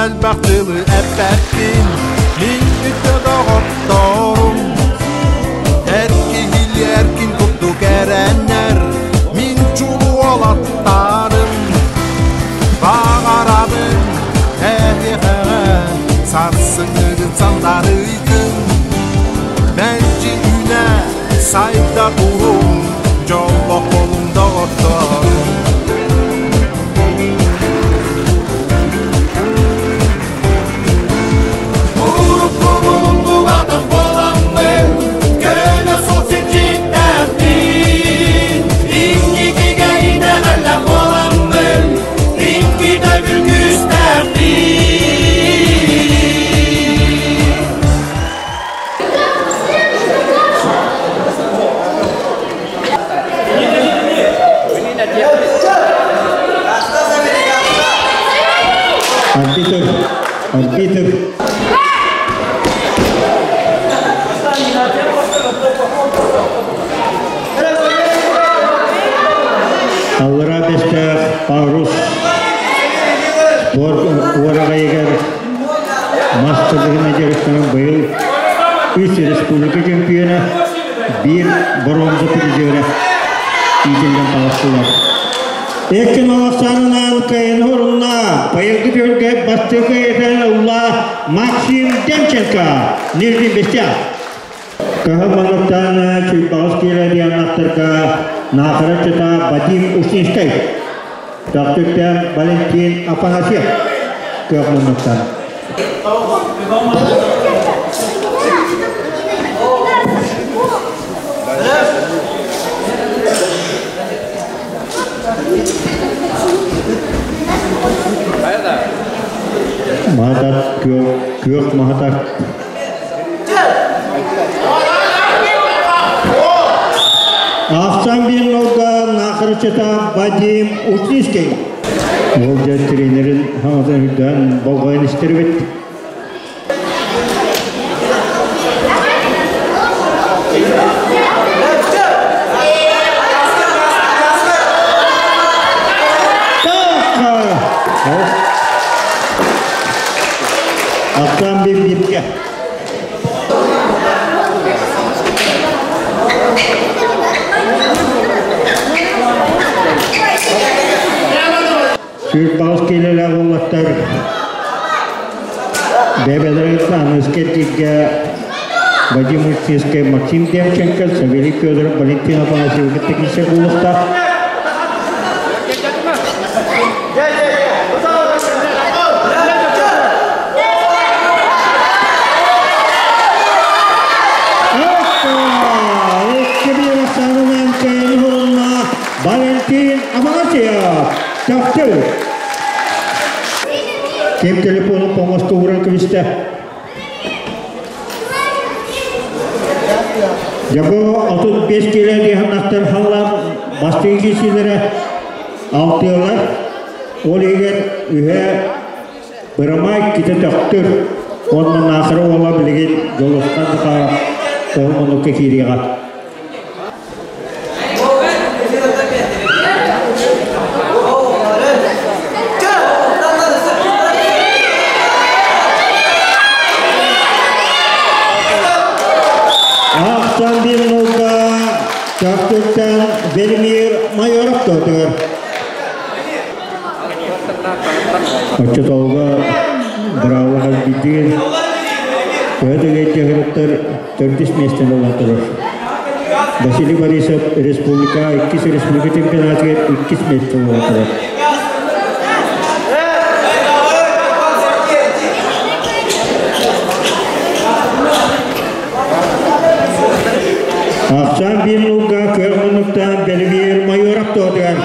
Элбэх тылы эппэппин, мин үтүө доҕотторум. Эр киһили эркин курдук эрэнэр, мин чулуу уолаттарым. Баҕарабын эһиэхэҕэ сарсыҥҥыгын сандарыйгын. Мэлдьи үүнэ сайда туруҥ, дьоллоох буолуҥ доҕотторум. Урукку-муҥкугатын буоламмын, көнө суол сирдьиттээхпин. Инникигэ итэҕэллээх буоламмын, иккитэ бүлгүстээхпин. Арбитр, арбитр. Аллараа Бэстээх Парус спорт уораҕайыгар мас тардыһыына дьарыктанан быйыл үс республика чемпиона, биир боруонза призера иитиллэн таҕыстылар. Эркин Олохсаанынан кыайан орунна быйылгы түһүлгэ бастакы этэн ылла Максим Демченко, Нижний Бестяк. Кыһыл манныктан Чуйбаҕас киирэ диэн аттарга Наахараччыта Вадим Устинскай, Төхтүктэн Валентин Афанасьев көх муннуктан. Маһатар күөх, күөх маһатар. Ахсан биир нолга Нахарычета Вадим Устинский. Ол дьэ тренерин хаҥатан үрдээн болҕойон истэрбит. Аттан bir бирге. Сүүр баҕас киилэлээх уолаттар бэйбэлэрин аныгыскы эргииргэ Вадим Устинскай, Максим Демченко, Савелий Федоров, Валентин Афанасьев кытта киирсэр буолуохтаах. Валентин Афанасьев! Тахтыл! Ким телефону помосту ууран кэбистэ? Дьэ бу 35 киилэ диэханнахтар халлаан бастыҥ киисилэрэ алтыалар. Ол иһигэр үһэ Бырамай китэ төхтүр уонна Наахара уола билигин Дьолусхан Захаров тоһун оннукка киириэҕэ. Ахсан биир нолга Төхтүртэн Велимир Майоров тоотугар. Оччотооҕуга быраабыла хас биирдии төһө да үгэйдиэхирэттэр төрдүс миэстэни ылан турар. Василий Борисов республика иккис республика чемпионатыгар иккис миэстэ буолан турар. Ахсаан биир нууга кыах муннуктаан Бэлимиир Майоров туотугар.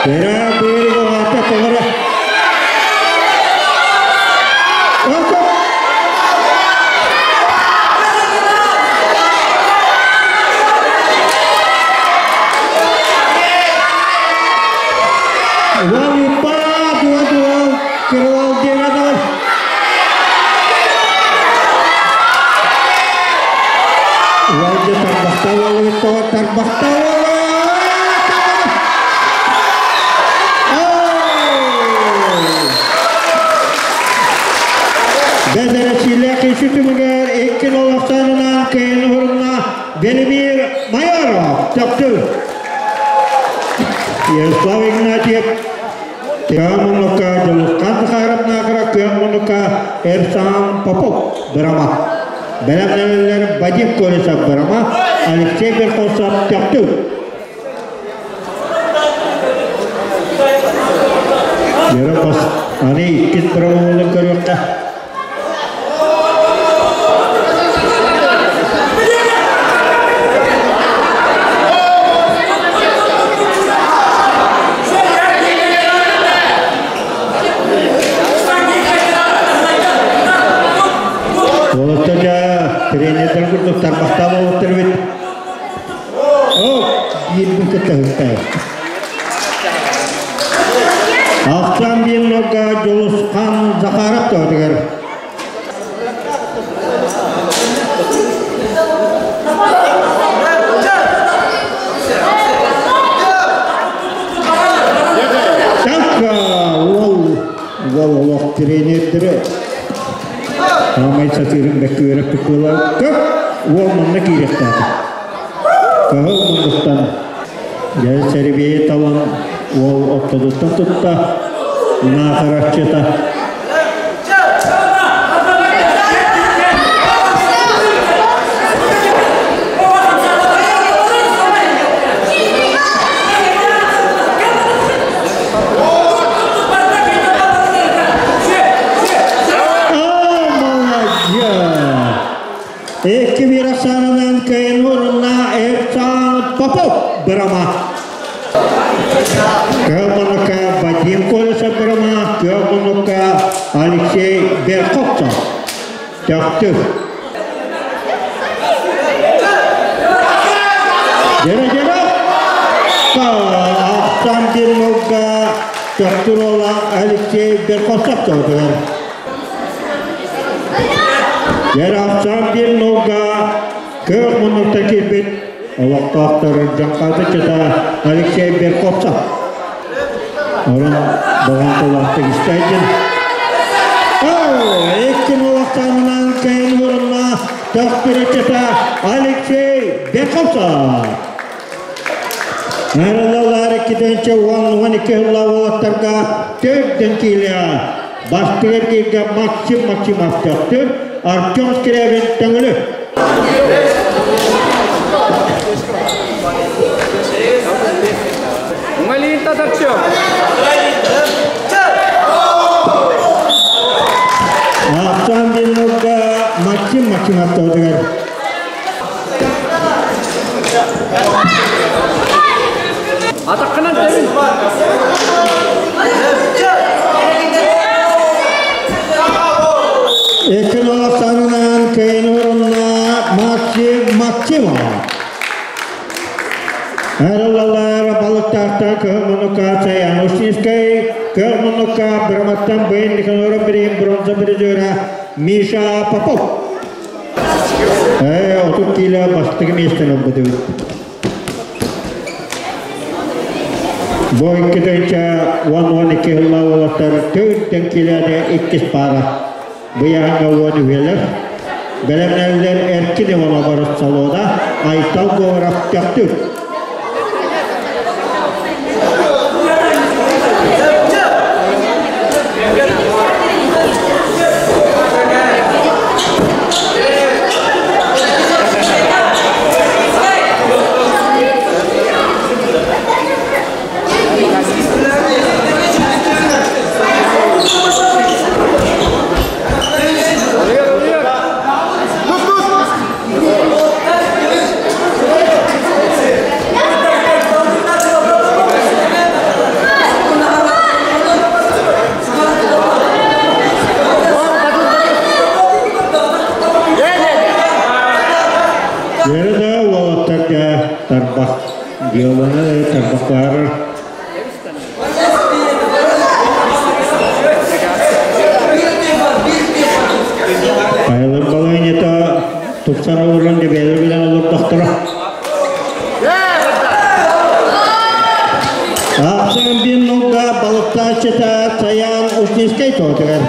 Кыра быыр оҕата тоҕоро. Валипа дуа-дуа кырал диэн Уолдьа тарбахтаах уолугуттаҕа тарбахтаах уола! Ярослав Игнатьев, Кыа Муннукка Дьулусхан Захаров Наахара, Кыа Муннукка Эрсан Попов Бырама. Бэлэмнэнэллэр Вадим Колесов Бырама, Алексей Верховцев Төхтүр. Ерапас аны иккис быраманы көрүөххэ. Уолаттар дьэ тренердэр курдук тарбахтаах уолаттар эбит. О, биирбин кытта ыһыктаайа. Ахсаан биир Дьулусхан Захаров тоһутугар. Так, уол, уол олох тренердері Аамай сатыырын бэккэ үөрэппит буолар. Уол манна киириэхтээтэ. Кыһыл муннуктан дьэ сэрибиэйи талан уол ортотуттан тутта, наахараччыта. Икки биир ахсаанынан кыайын орунна Эрсан Попов Бырама. Кыа Вадим Колесов Бырама, кыа Алексей Берковцев. Төхтүр. Дьэрэ-дьэрэ ахсан бир нолга Төхтүр уола Алексей Берковцев тоҕотугар. Дьэрэ ахсан бир нолга көх муннукта киирбит олохтоохтор дьаҥхаатыччыта Алексей Берковцев. Орон болҕомтолоохтук истээччин. Икки нолахтаанынан кэйин орунна төхтүрүччүтэ Алексей Берковцев. Нарылалар иккитинчи 10-12 сылла уолаттарга төрдөн киилэ бастыгар кииргэ Максим Максимов төхтүр, Артем Скрябин төҥүлү. Уҥа татарчы. Ахсан Диннурга Максим Максимов тоодугар. Атаққынан тәмін. Экен олақтарынан кейін орынна Максим Максимов. Аралалар балыктаахта кыһыл Саян Устинскай, кыһыл Браматтан Бэйн Никанора Бирин бронза призера Миша Попов. 30 кило бастыгы местен ылбыт. Бу икки 10-12 сылла уолаттар төрдөн килоде иккис пара. Быйаҥҥа уон үһүөлэр. Бэлэмнэллэр Эркин Иванов салода Айтал Говоров Төхтүр. Yerede уолаттарга тарбах диаланы тарбахтар. Айылыр балайнета тупсара олорон дебелер билен олор доктора. Ахсан бин нуга балыктаачыта Саян Устинскай тоотугар.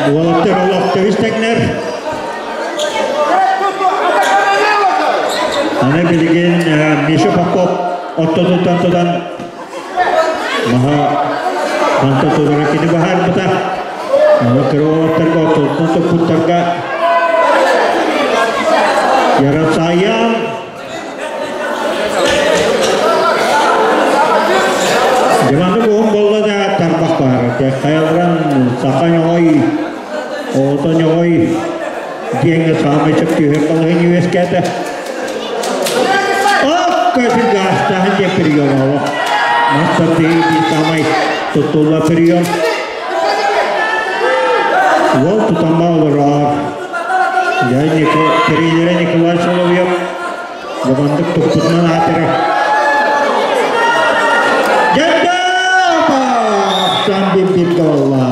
Уолаттар олох тэбис-тэҥнэр. Аны билигин Миша Попов ортотуттан тутан маһа манта тутара кини баһаарбыта. Аны кыра уолаттарга ортотуттан туппуттарга Ярасаян Дьыманды буһун буолла да тарбах баар. Хайаларан саха ньоҕой, оҕото ньоҕой диэҥҥэ саамай сөп түһэр балаһын үөскээтэ. Ок, гаастааһын диэн прием олох. Мастар биир саамай туттулла прием. Уол тутама олорор. Я тренерэ Николай Соловьев Бабандык туппутунан аатыра. Дьэ, бир буолла.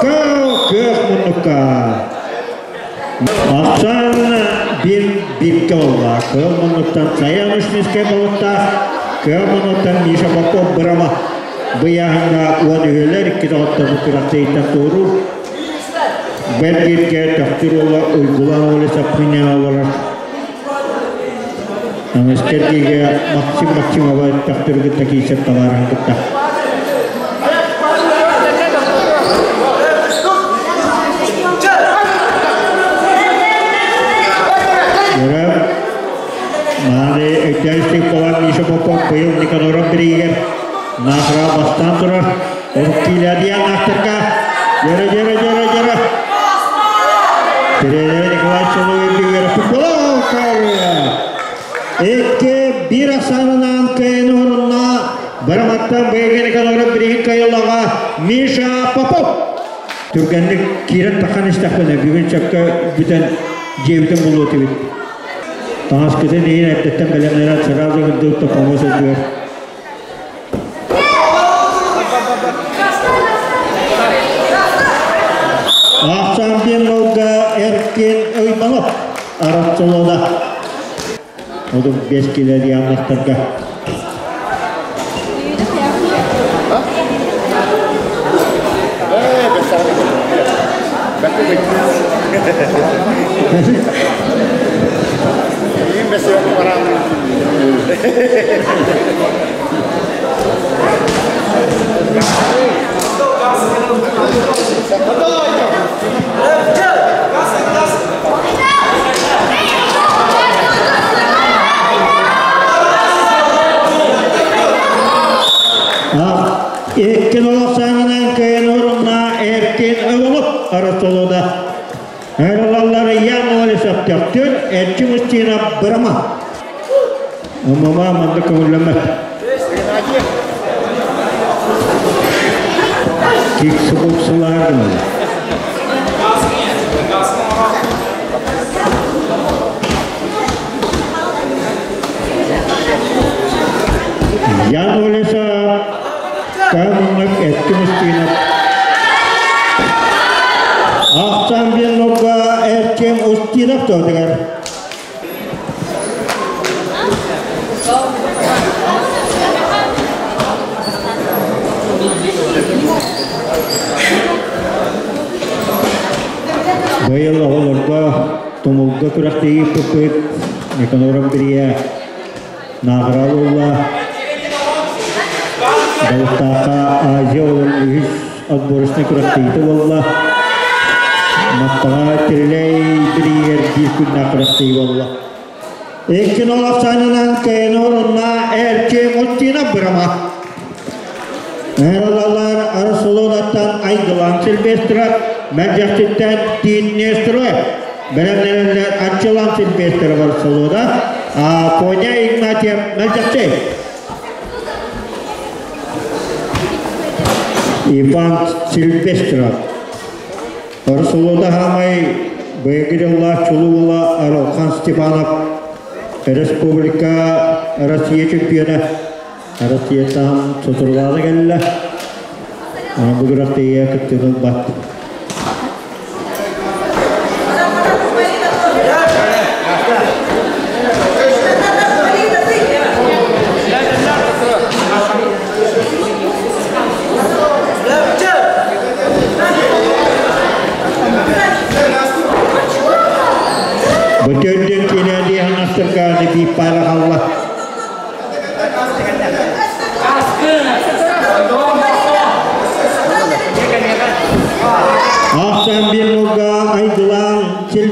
Көх муннукка. Ахсан бир бирге болла. Көл муннуктан Саян Ушницкай болуттаах. Көл муннуктан Миша Попов бырама. Быйаһыңга уон үһүлэр икки доҕотторбут күрэхтэһииттэн туоруур. Бэргиргэ төхтүр уола Уйгулан Олесов сынньана олорор. Аныскэргигэ Максим Максимова төхтүрү кытта киирсэр табаарыһын кытта. Көрөм, Мааны өйдөөн Степалан Миша Попов быйыл Никаноров бириигэр Наахара бастаан турар. Киилэдиэн ахтарга. Дьөрө, дьөрө, дьөрө, дьөрө. Тренер Николай Соловьев футбол Икки бир ахсаанынан кыайын орунна Бараматтан бэйген Николаев бириһин кайыллаға Миша Попов. Түргэнник киирэн тахан истэхпинэ бүгүн сөпкө бүтэн дьиэбитин булуо этибит. Таҥаскытын иһин эрдэттэн бэлэмнэнэн сразу гырдык топоҥҥо сылдьыар. Ахсаан диэн уолга Эркин Уйбанов Арапсолода. Одун 5 килэ дианнахтарга. Эркин олохсаанынан кыйын орунна Эркин Ылымып Арасолода. Эралаллары Ян Олесов төктүр, Эрчим Устинов бырама. Умама манды көңүллэммэт. Кикси буксулар. Ян Олесов Камыннык Эрчим Устинов. Ахсан Бенлока Эрчим Устинов тоодугар. Быйыл оҕолорго тумулга күрэхтэһии ыыппыппыт Никаноров Бирия Нааҕыра буолла. Балыктаахха Азия оҕолорун үһүс отборочнай күрэхтэһиитэ буолла. Маттаҕа Тирилэй бириигэр биир күннээх күрэхтэһии буолла. Икки нол ахсаанынан кыайыны орунна Эрчим Устинов бырама. Эралалар Арсылонаттан Айгылан Сильвестров, Мэлдьэхситтэн Тиит Нестеров, бэлэмнэнэллэр Арчылан Сильвестров Арсылона, Коня Игнатьев Мэлдьэхси. Иван Сильвестров. Арсылода хаамай быйылгы дьыллаах чулуу уола Арылхан Степанов Республика Россия чемпиона Россияттан сотургаана кэллэ. Бу күрэхтэһиигэ кыттыыны ылбат.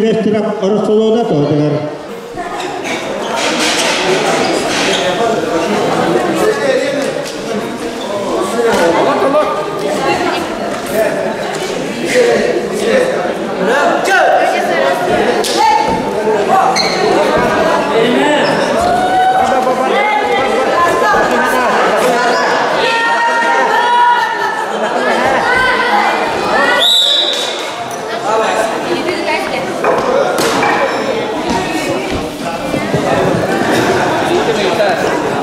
Сильвестров Ороссолуода тоһутугар.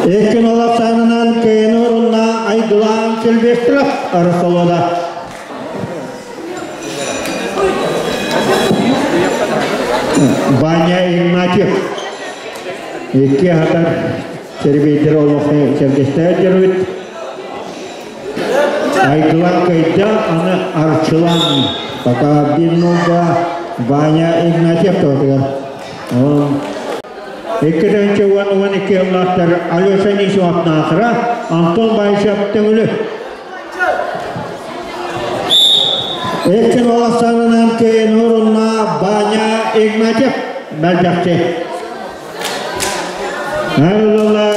Иккин олохсаанынан кыйыны урунна Айгылаан Сильвестров Ороссолуода. Ваня Игнатьев икки хатар сербейдер олох сэргэстээх дьоруйт. Айгылан кыйда, аны Арчылан пока бир нолга Ваня Игнатьев тоҕотугар. Икки 12 ыллаахтар Алеша Нисимов Наахара, Антон Баишев Төҥүлү. Эркин олохсаанынан кыайын урунна Баня Игнатьев мэлдьэхчи. Арылалар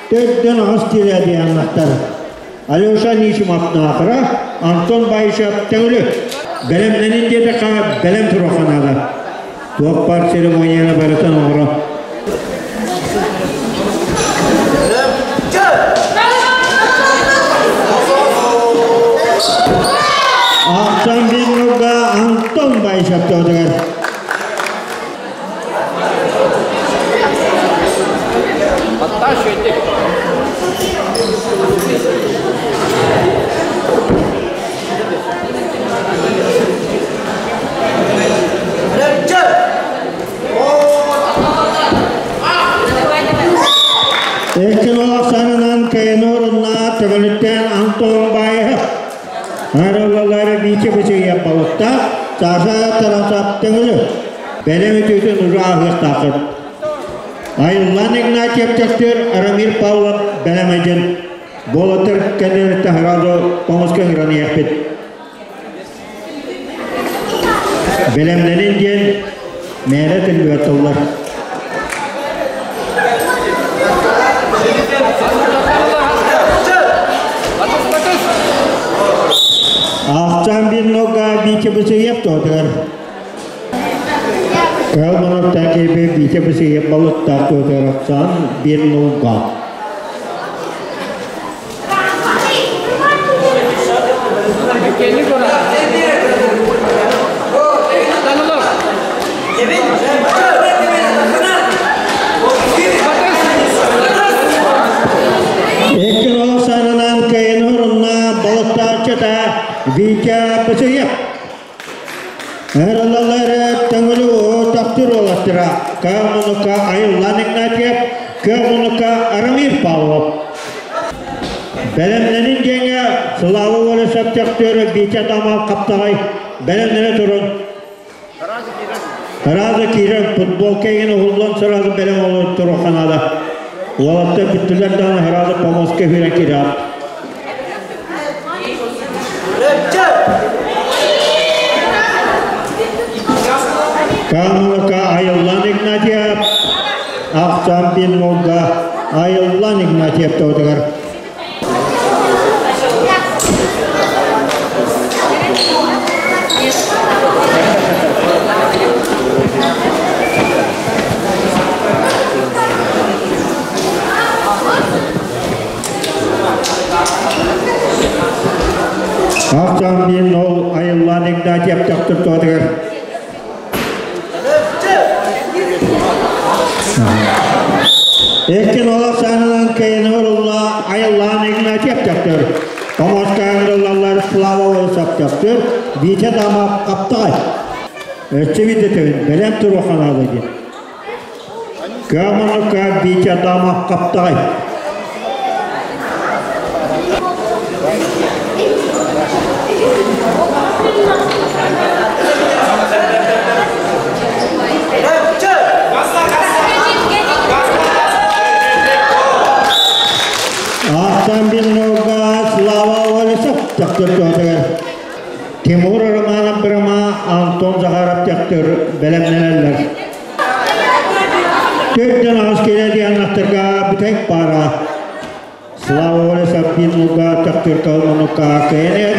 төрдөн аҕыс киилэ дианнахтар. Алеша Нисимов Наахара, Антон Баишев Төҥүлү. Бэлэмнэнин диэтэххэ бэлэм туруохханаада. Туох баар церемонияны барытын оҥоро. Ахсан Биннуга Антон Байшев тоодугар. Эркин олохсанынан кайынорунна төгөлүттэн Антон Баев арылалары бииче бычыйа балыкта Саша Тарасап төҥүлү бэлэм үтүөтүн ужааһыахтаахыт. Айыллан Игнатьев Чахтыр Арамир Павлов бэлэм айдын болотыр кэннилэртэ сразу тоҥуска ыҥыраныахпыт. Бэлэмнэнин диэн мээрэ тыллыгар тыллар. Ахсаан бир нога Витя Бысыев тоотугар. Кыһыл моноктаах киһи Витя Бысыев балыктаах тоотугар ахсаан бир нога. Икки нол саанынан кыайын орунна балыктааччыта Витя Бысыев. Эралалары төҥүлү тахтыр уолаттара Кыамунука Айыллан Игнатьев, Кыамунука Арамир Павлов. Бэлэмнэнин диэҥэ Слава Волесов төхтүөрү Витя Адамов хаптаҕай бэлэмнэнэ турун. Сразу киирэн футболка игин уһуллан сразу бэлэм олорон туруохха наада. Уолаттар бүттүлэр даҕаны сразу помостка киирэн киирээт. Камалака Айыллан Игнатьев, Ахсан Бинмолга Айыллан Игнатьев тоотугар. Ахсан Бинмол Айыллан Игнатьев төхтүр тоотугар. Эркин олох саанынан кыайын урулла Айыллаан Игнатьев төхтөр. Томоска ыҥырыллаллар Слава Олесов төхтөр, Витя Дамап хаптаҕай. Өссө видетебин, бэлэм туруоханаада диэн. Кыаманыкка Витя Дамап хаптаҕай. Ахсан Биннога Слава Олесов төхтөр тоотугар. Тимур Романов Бырама Антон Захаров Төхтүр бэлэмнэнэллэр. Төрдөн аҕыс киилэ дианнахтарга бүтэһик паара Слава Олесов Биннуга Төхтүр Калманука кыайан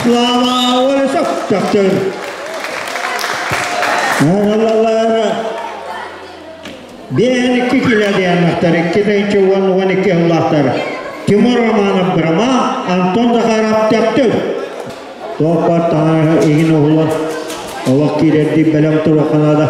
Слава Олесов Төхтүр. Алалар Биэн икки килэ диэннэхтэр, икки тыһыынча уон уон икки сыллаахтар. Тимур Романов Бырама, Антон Захаров Төхтүр. Туох бар таҥара иһин уһулан, олох киирэрдии бэлэм туруохха наада.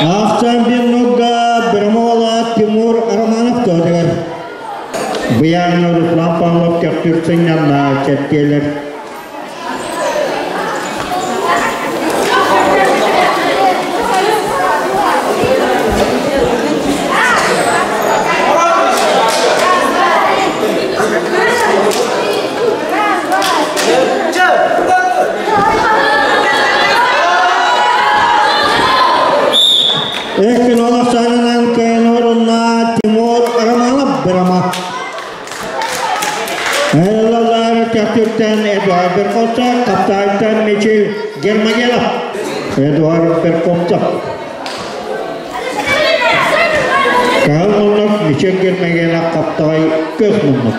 Ахсаан Брамола Тимур Романов туһатыгар Быйаҥҥа Руслан Павлов Төхтүр сынньанна чэттиэлэр. Экин олох саанынан кыайан Тимур Романов Бырама. Эллалар Төхтүртэн Эдуард Берковцев, Каптаайтан Мичил Гермогенов. Эдуард Берковцев. Каһыл муннук Мичил Гермогенов Каптаай көс муннук.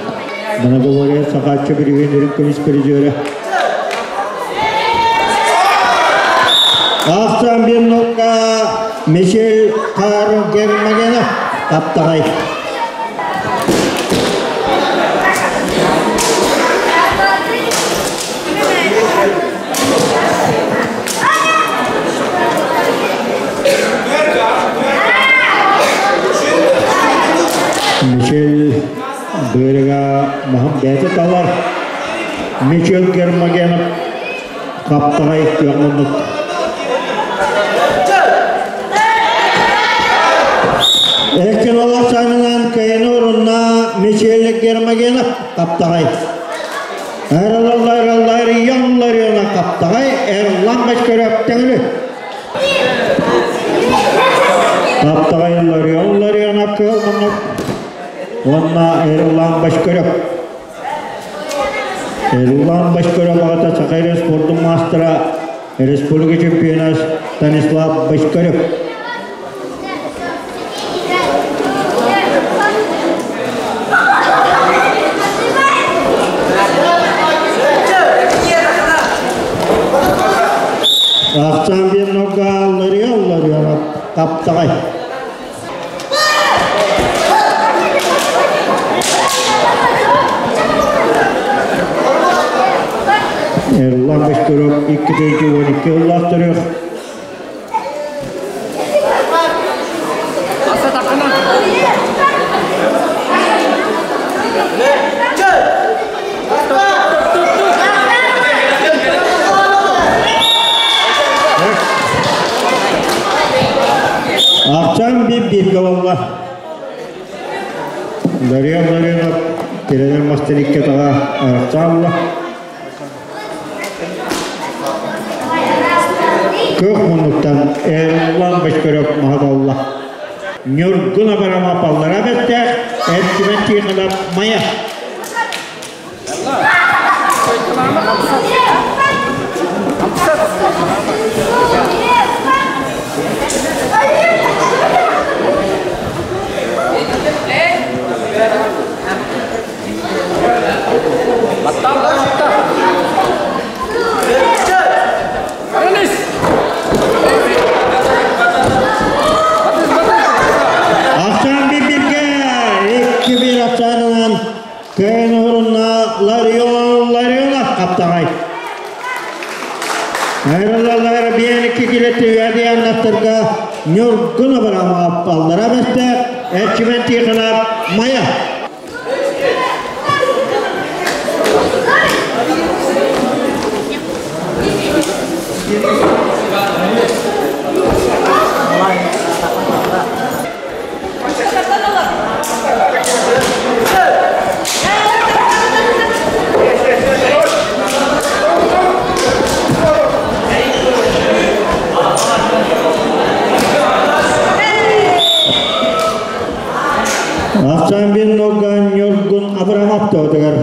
Многоборье Сахаччы бүрүгүн көмүс призеры. Ахсан Бирнукка Мичил Карл Гермогенов Каптаай. Мичил быырыга маһын бэйэтэ талар. Мичил Гермогенов хаптаҕай күөх муннук. Эркин олох саанынан кыайыны урунна Мичил Гермогенов хаптаҕай. Эралаллар ялларына хаптаҕай Эрлан Башкаров тэҥлү. Хаптаҕай Ларионларына кыыл муннук. Уонна Эрлан Башкаров. Эрлан Башкаров аҕата Саха спордун маастара, республика чемпиона Станислав Башкарев. Ахсаан биэннорга ларыа таптаҕай. Эрлан Башкаров 212 ыллаахтарых. Ахсаан биир-бииргэ буолла. Дарья Ларионов тирэнэр мастерикка таҕа арахсаалла. Көх муннуктан Эрлан Бочкарев маһаталла. Ньургун Абарама паллара бэттээх, Эрчимэн Тихонов Майа. Ахсаан биир-бииргэ 2-1 ахсаанынан Кыайын уһурунна Ларион Ларионов хаптаҕай. Айралалар 1-2 килетти үәдияннаттарга Ньургун Абрамов аллара бэстээх, Эрчимэн Тихонов Майа. Ахсан бир нога Ньургун Абрамов тоотугар.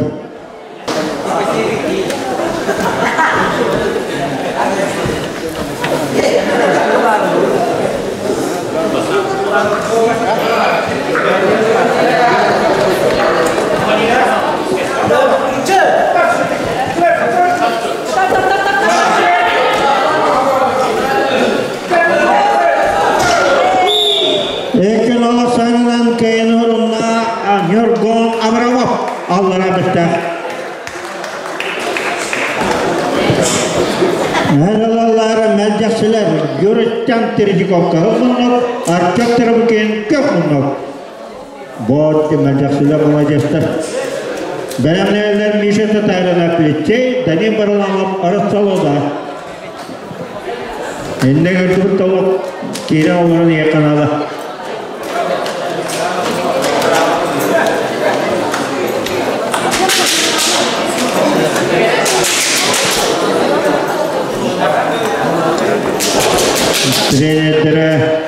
Экен олох санынан кайын орунна Ньургун Абрамов аллара бэстээх. Айралалар мэлдьэхсилэр Юрыстан Тирдиковка хылмуннук, Артем Тарабукин көп муннук. Вот мэлдьэхсилэр молодецтар. Бэлэмнээлер Миша Татарина Плечей, Данил Барламов Арасалода. Инне көрдүбүт толук киирэн олорон ийэ канала. Тренердері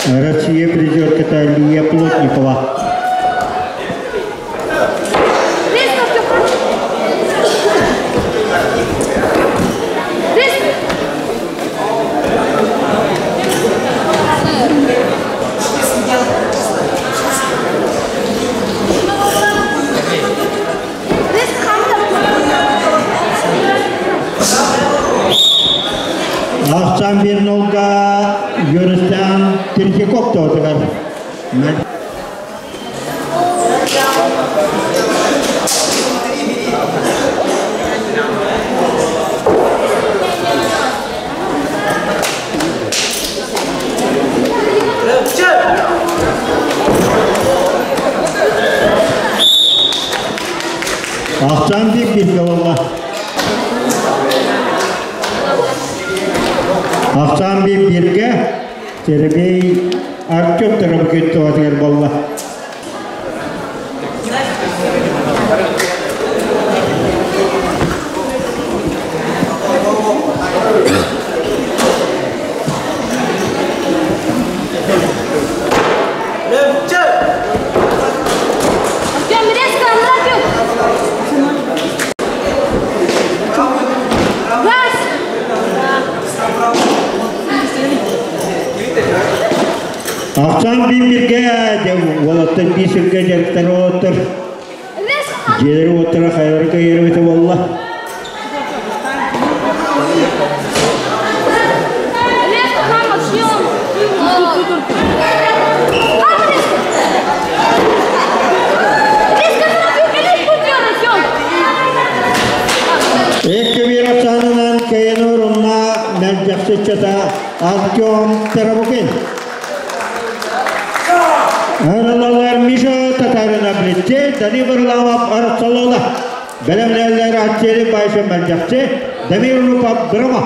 Россия призерка Лия Плотникова. Ахсан бир нолга Юрыстан Третьяков тоотугар. Ахсан бир бирге болла. Ахсан бир бирге Теребей Артем Тарабукин тоотугар болла. Ахсан бир бирге олоттор бисирге жарыктар олоттор. Жери оттора хайрарка ербете болла. Екі бир атсанынан кайын орунна мэлдьэхсиччата Артем Тарабукин. Аралалар Миша Татарина Плече, Дани Варламов Арасалода. Бэлэмнээлер Ачели Байша мэлдьэхси, Дамир Рупап Бырама.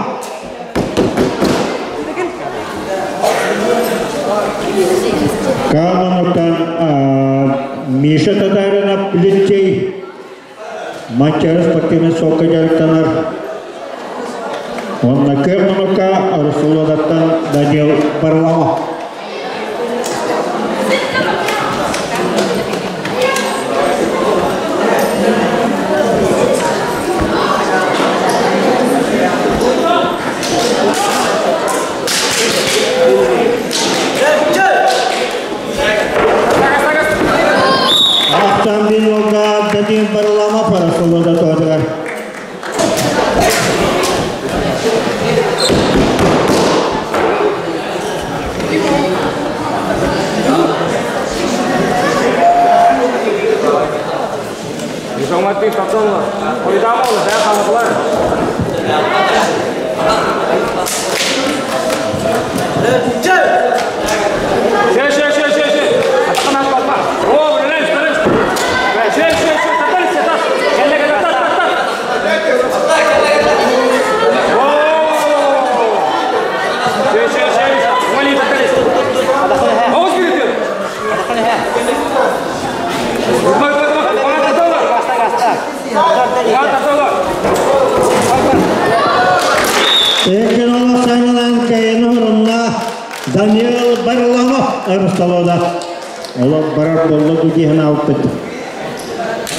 Камануктан Миша Татарина Плечей Манчары спортивный сокка жарыктанар. Онна көр монука Арасалодаттан Даниил Варламов. Ахтан бин нолга Даниил Варламов Арасалода тоотугар. Эконома сайынан кайыны орунна Даниил Барламов арысталода. Олох барар болла дудиһын алпыт.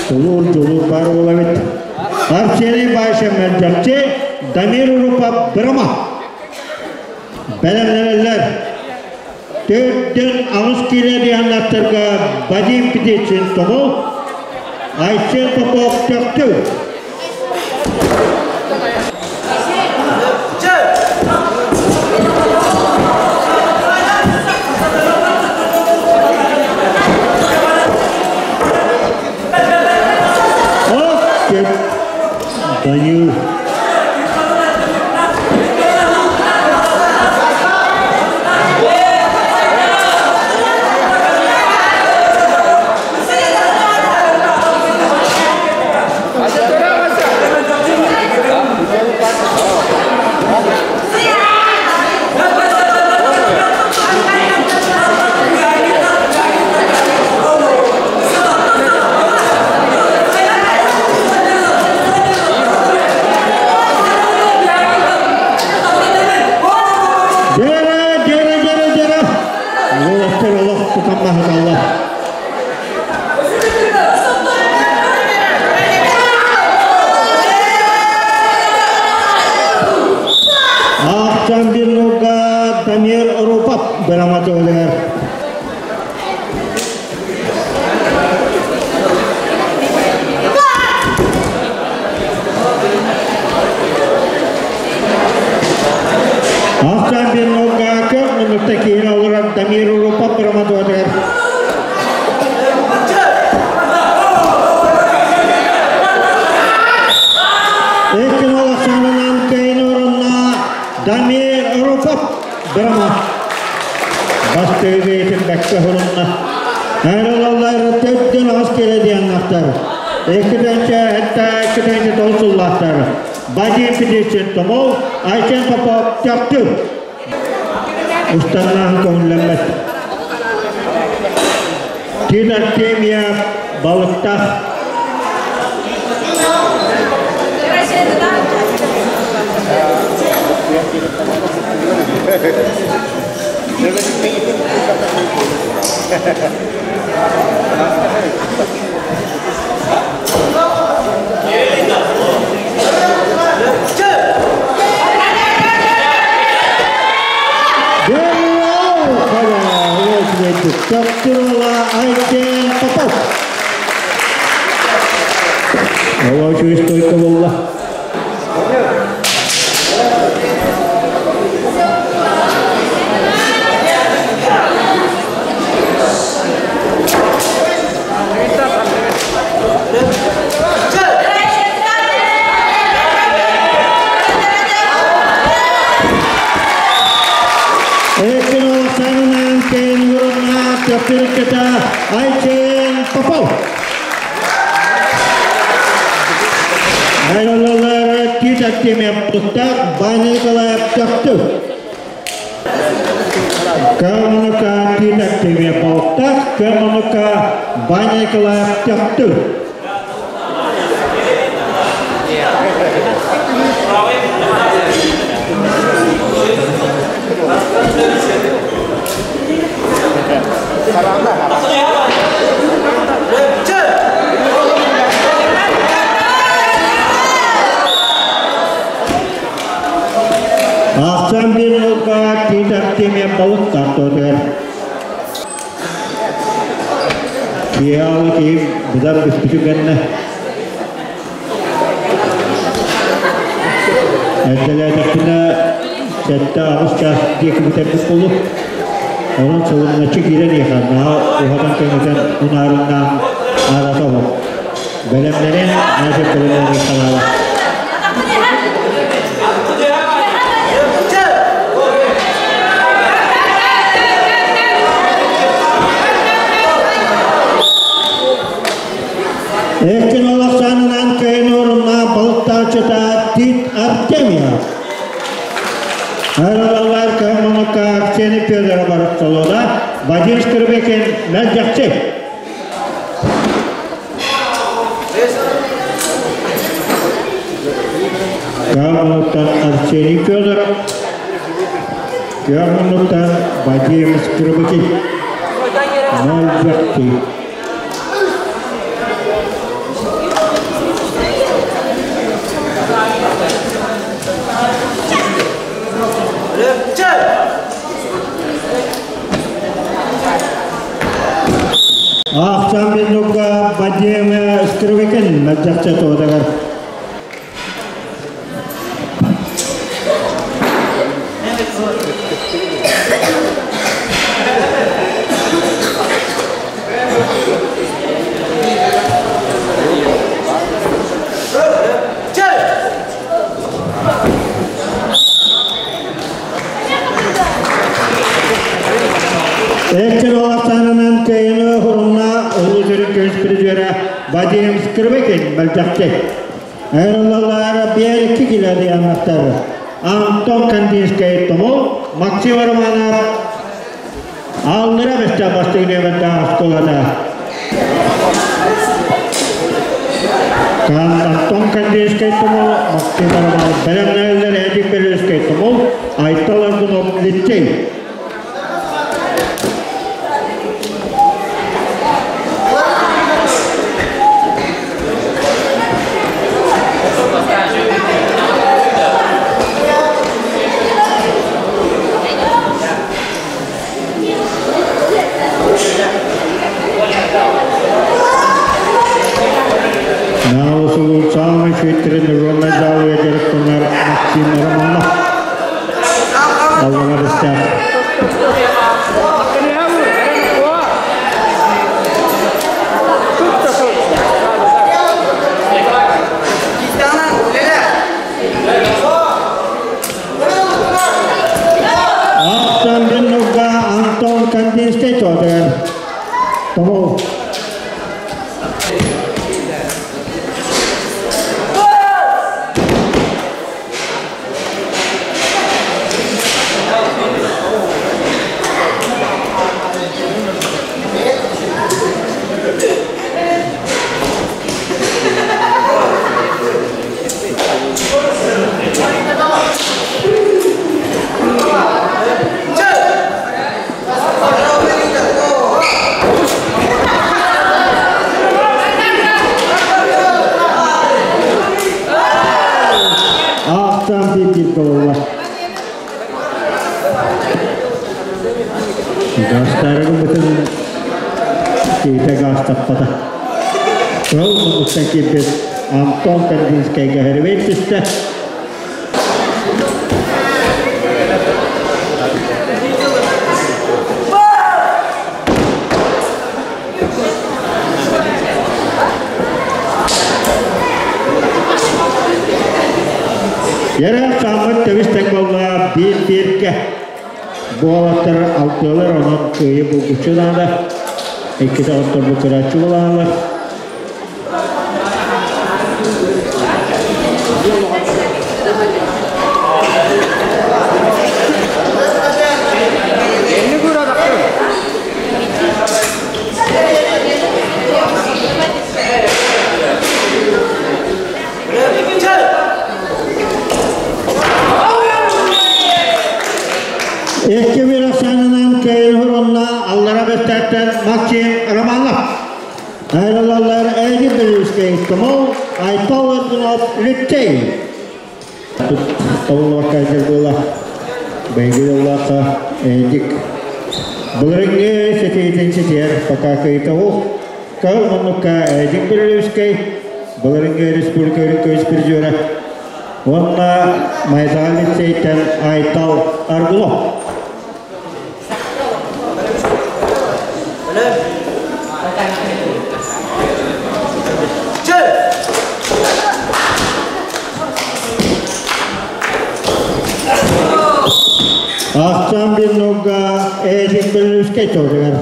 Тулур жулур бар болабит. Арсений Байша Мэлдьэхчи, Дамир Урупа Бырама. Бэлэмнэнэллэр. 48 киилэ диһаннаттарга Вадим Птицын Тобол, Айсен Попов Төхтүр. Данил. Дьэрэ, дьэрэ, дьэрэ, дьэрэ. Уолаттар олох тутаммаһыталлар. Ахчан bir нуга Дамир Рупап грамоталар. Ахчан bir нуга көп минутта кейін олар Дамир Рупап грамоталар. Экин олақсанынан кейін орынна Дамир Рупап грамот. Бастыгы бәккә хурунна. Айралалар 48 келе дияннақтар. Екіденче, хәтта екіденче толсуллақтар. Бадин Петичен Томол, Айчен Попов Тяптыр. Устаннан көңілленмет. Тин Артемия Балықтақ. Айчен Попов. Олочу стойка болла. Айчен Попов. Айралалар Тит Артемьев Пустак, Ваня Николаев Төхтүр. Каманука Тит Артемьев Балтак, Каманука Ваня Николаев Төхтүр. Ахсан bir нука Тит Артемьев Балык тартодыр. Киалы киим бұдан бүспүтүгенне. Әддәләдәккенә сәтті ағыз час екі бүтәбіз болу. Onun сылымначы кирен ехан, уhaдан кеңетен унарынан арата бол. Бәлемнерен, нәжіп бәлемнерен канала. Эркин олохсаанынан кыайын орунна балыктааччыта Тит Артемьев. Айралалар кыһаммакка Арсений Федоров барытталыда Вадим Скрыбыкин мэлдьэхчи. Кыһаммыттан Арсений Федоров, кыһаммыттан Вадим Скрыбыкин мэлдьэхчи. Ахсам минутка Вадим Скрывыкин мэлдьэхчэ туотагар. Эркин олохтоонунан кыайыны хурунна улуу сүрүн көмүс призера Вадим Скрыбыкин мэлдьэхчи. Айрылалаара биэр икки килэри анаттар. Антон Кандинскай Томул, Максим Романов Аллара бэстэ бастыҥ нүөмэрдээх оскуолата. Антон Кандинскай Томул, Максим Романов бэлэмнээллэр Эдик Белевскай Томул, Айтал Аргунов лицей. Наалысылуу самый тренажерный зал директорлар Максим Романов. Аллаға бістер. Ақтан Беннуга Антон Кандинский туатыгар. Тому. Ақтан бит болла. Гастарыгы бүтүн кейте гастаппата. Ол мұнықтан кепет Антон Кандинскайга хәрбет түсті. Yere саммыт төбүс болла бир бирке. Буолаттар алтылар онон кыйы булгучу даада. Икки саҕаттар бу кырааччы булаалар. Икки бир ахсаанынан кыайын хуронна аллара бэстэттэн Максим Романов. Айралалар Эдик Белевскэй Томол, Айтал Аргунов лицей. Табыллабакка буола. Бэйгил Улака Эдик. Былырыҥҥы сэтиитин ситиэр пока кыйтаһу. Кыл муннукка Эдик Белевскэй, былырыҥҥы республика көмүс призера. Онна Майдаҕа лицейтен Айтал Аргунов. Ахсан бир нога Эдик Белевскэй тоҕугар.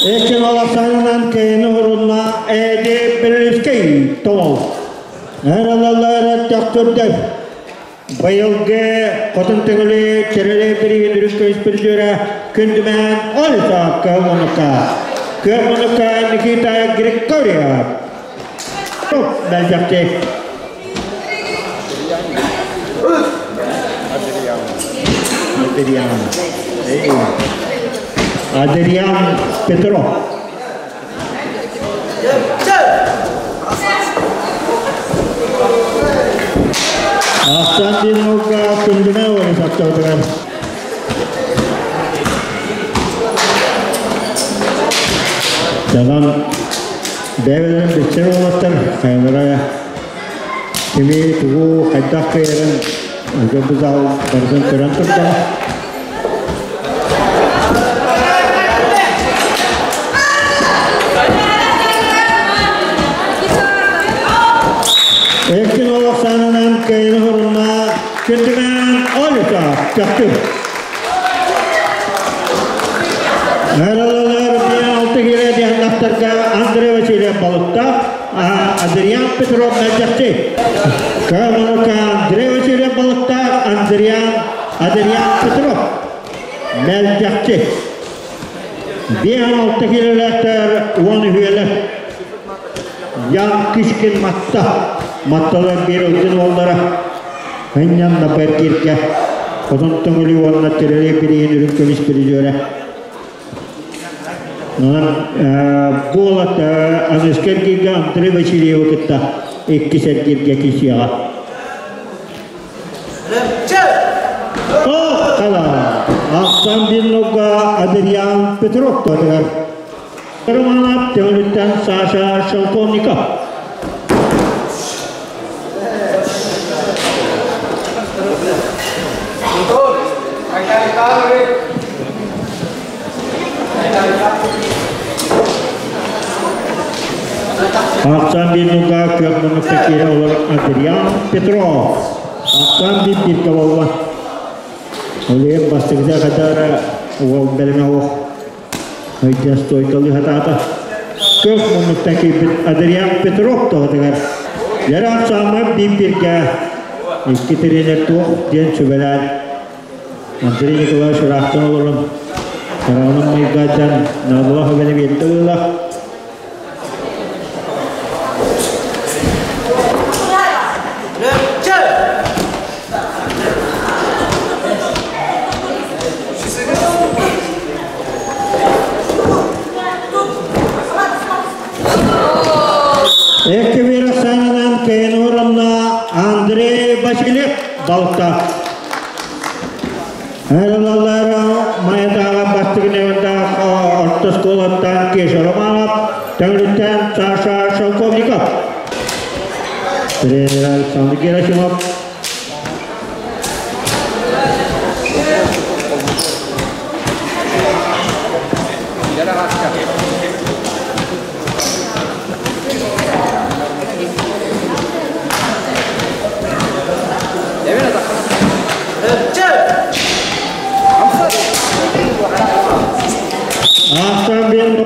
Эkin аласанынан кэйини урунна Эди Белинский тоол. Эралалара төхтүрдэр. Быйылгы Хотун Төҥүлү Чэрэлэй бирииһин үрүҥ көмүс призера Күндүмээн Ольга Кыһыл Кыһыл Никита Григорьев. Мэлдьэхти. Адриан. Адриан Петров. Ахсан диэн күндүмэ уонна саттаатыгар. Дьонон бэйэлэрин билсэр уолаттар хайалара кими тугу хайдах кыайарын дьон бу барытын көрөн турдаҕа. Эркин олох саанынан кыайыны хорунна Күндүмэн Олюта Чахтыр. Аралалар 6 киле диһаннахтарга Андрей Васильев Балыкта, Адриан Петров Мэлдьэхти. Камалка Андрей Васильев Балыкта, Андриан Адриан Петров Мэлдьэхти. 5-6 килелээхтэр 10 үһүөлэр. Ян Кишкин Матта. Матталар биир ылдын уоллара. Ынньан Напаркирка. Хотун Төҥүлү уонна Терелей бирииһин үрүҥ көмүс призера. Онон буолат аныска эргииргэ Андрей Васильевы кытта иккис эргииргэ киирсиэҕэ. Хала Ахсан Биннога Адриан Петров туотугар. Романов Төҥүлүттэн Саша Шелковников. Ахсан Биннога күөх муннукта киирэ олорор Адриан Петров. Ахсан бир бирге болла. Ол бастакыта катара уол бэлэмэ оох. Өйден стойкалы хатаата. Күөх муннукта киирбит Адриан Петров тоҕотугар. Яра саамар бир бирге икки тренер туох диэн сүбэлээн Андрей Николаевич ыраахтан олорон хараҕынан майгаатан наадалаах эбэни биэрдэ быһыылаах. Экки Верасанынан Кенурамна Андрей Васильев балта. Эралалара Майатаға бастығынында орто школаттан Кеша Романов, Төңүлүттэн Саша Шелковников. Тренер Александр Герасимов. Ахсан бен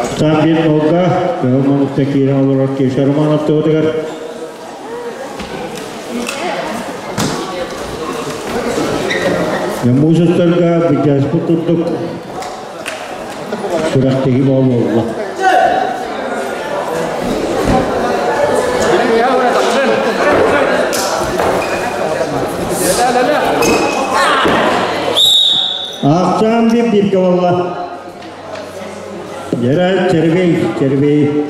Ахсан бен Олга, Кылманыкта киирэн олорор Кеша Романов туотугар. Музыктарга битяспы курдук күрэхтэһии буолла. Ахсан бир бирге болла. Жара червей, червей.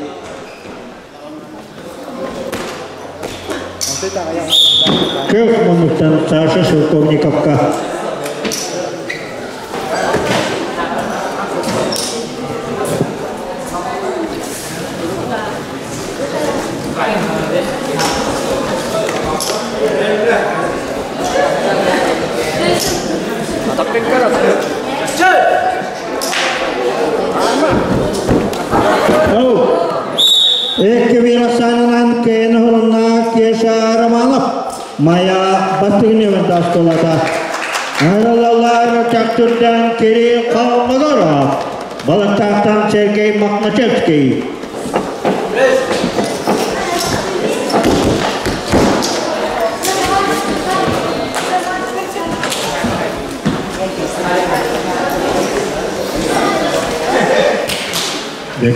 Көх мунуктан Саша Шелковниковка. Икки биир ахсаанынан Кэйэн Хорунна Кеша Романов Майа бастыгын нөмірді осколата. Аралалар Чактырдан Кирилл Холмогоров, Балыктаахтан Сергей Мохначевский.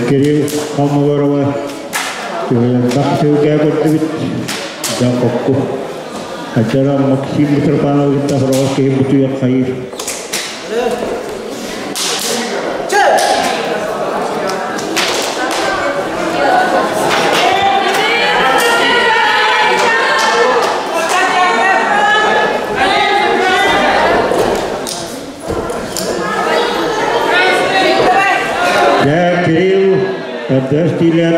Кирилл Холмогорова бақ сөйгә көрдүбүт Жакопку. Ачара Максим Митрофанов кытта хороҕос киһи бутуйар хайыр. Дьэ, Кирилл Эрдэс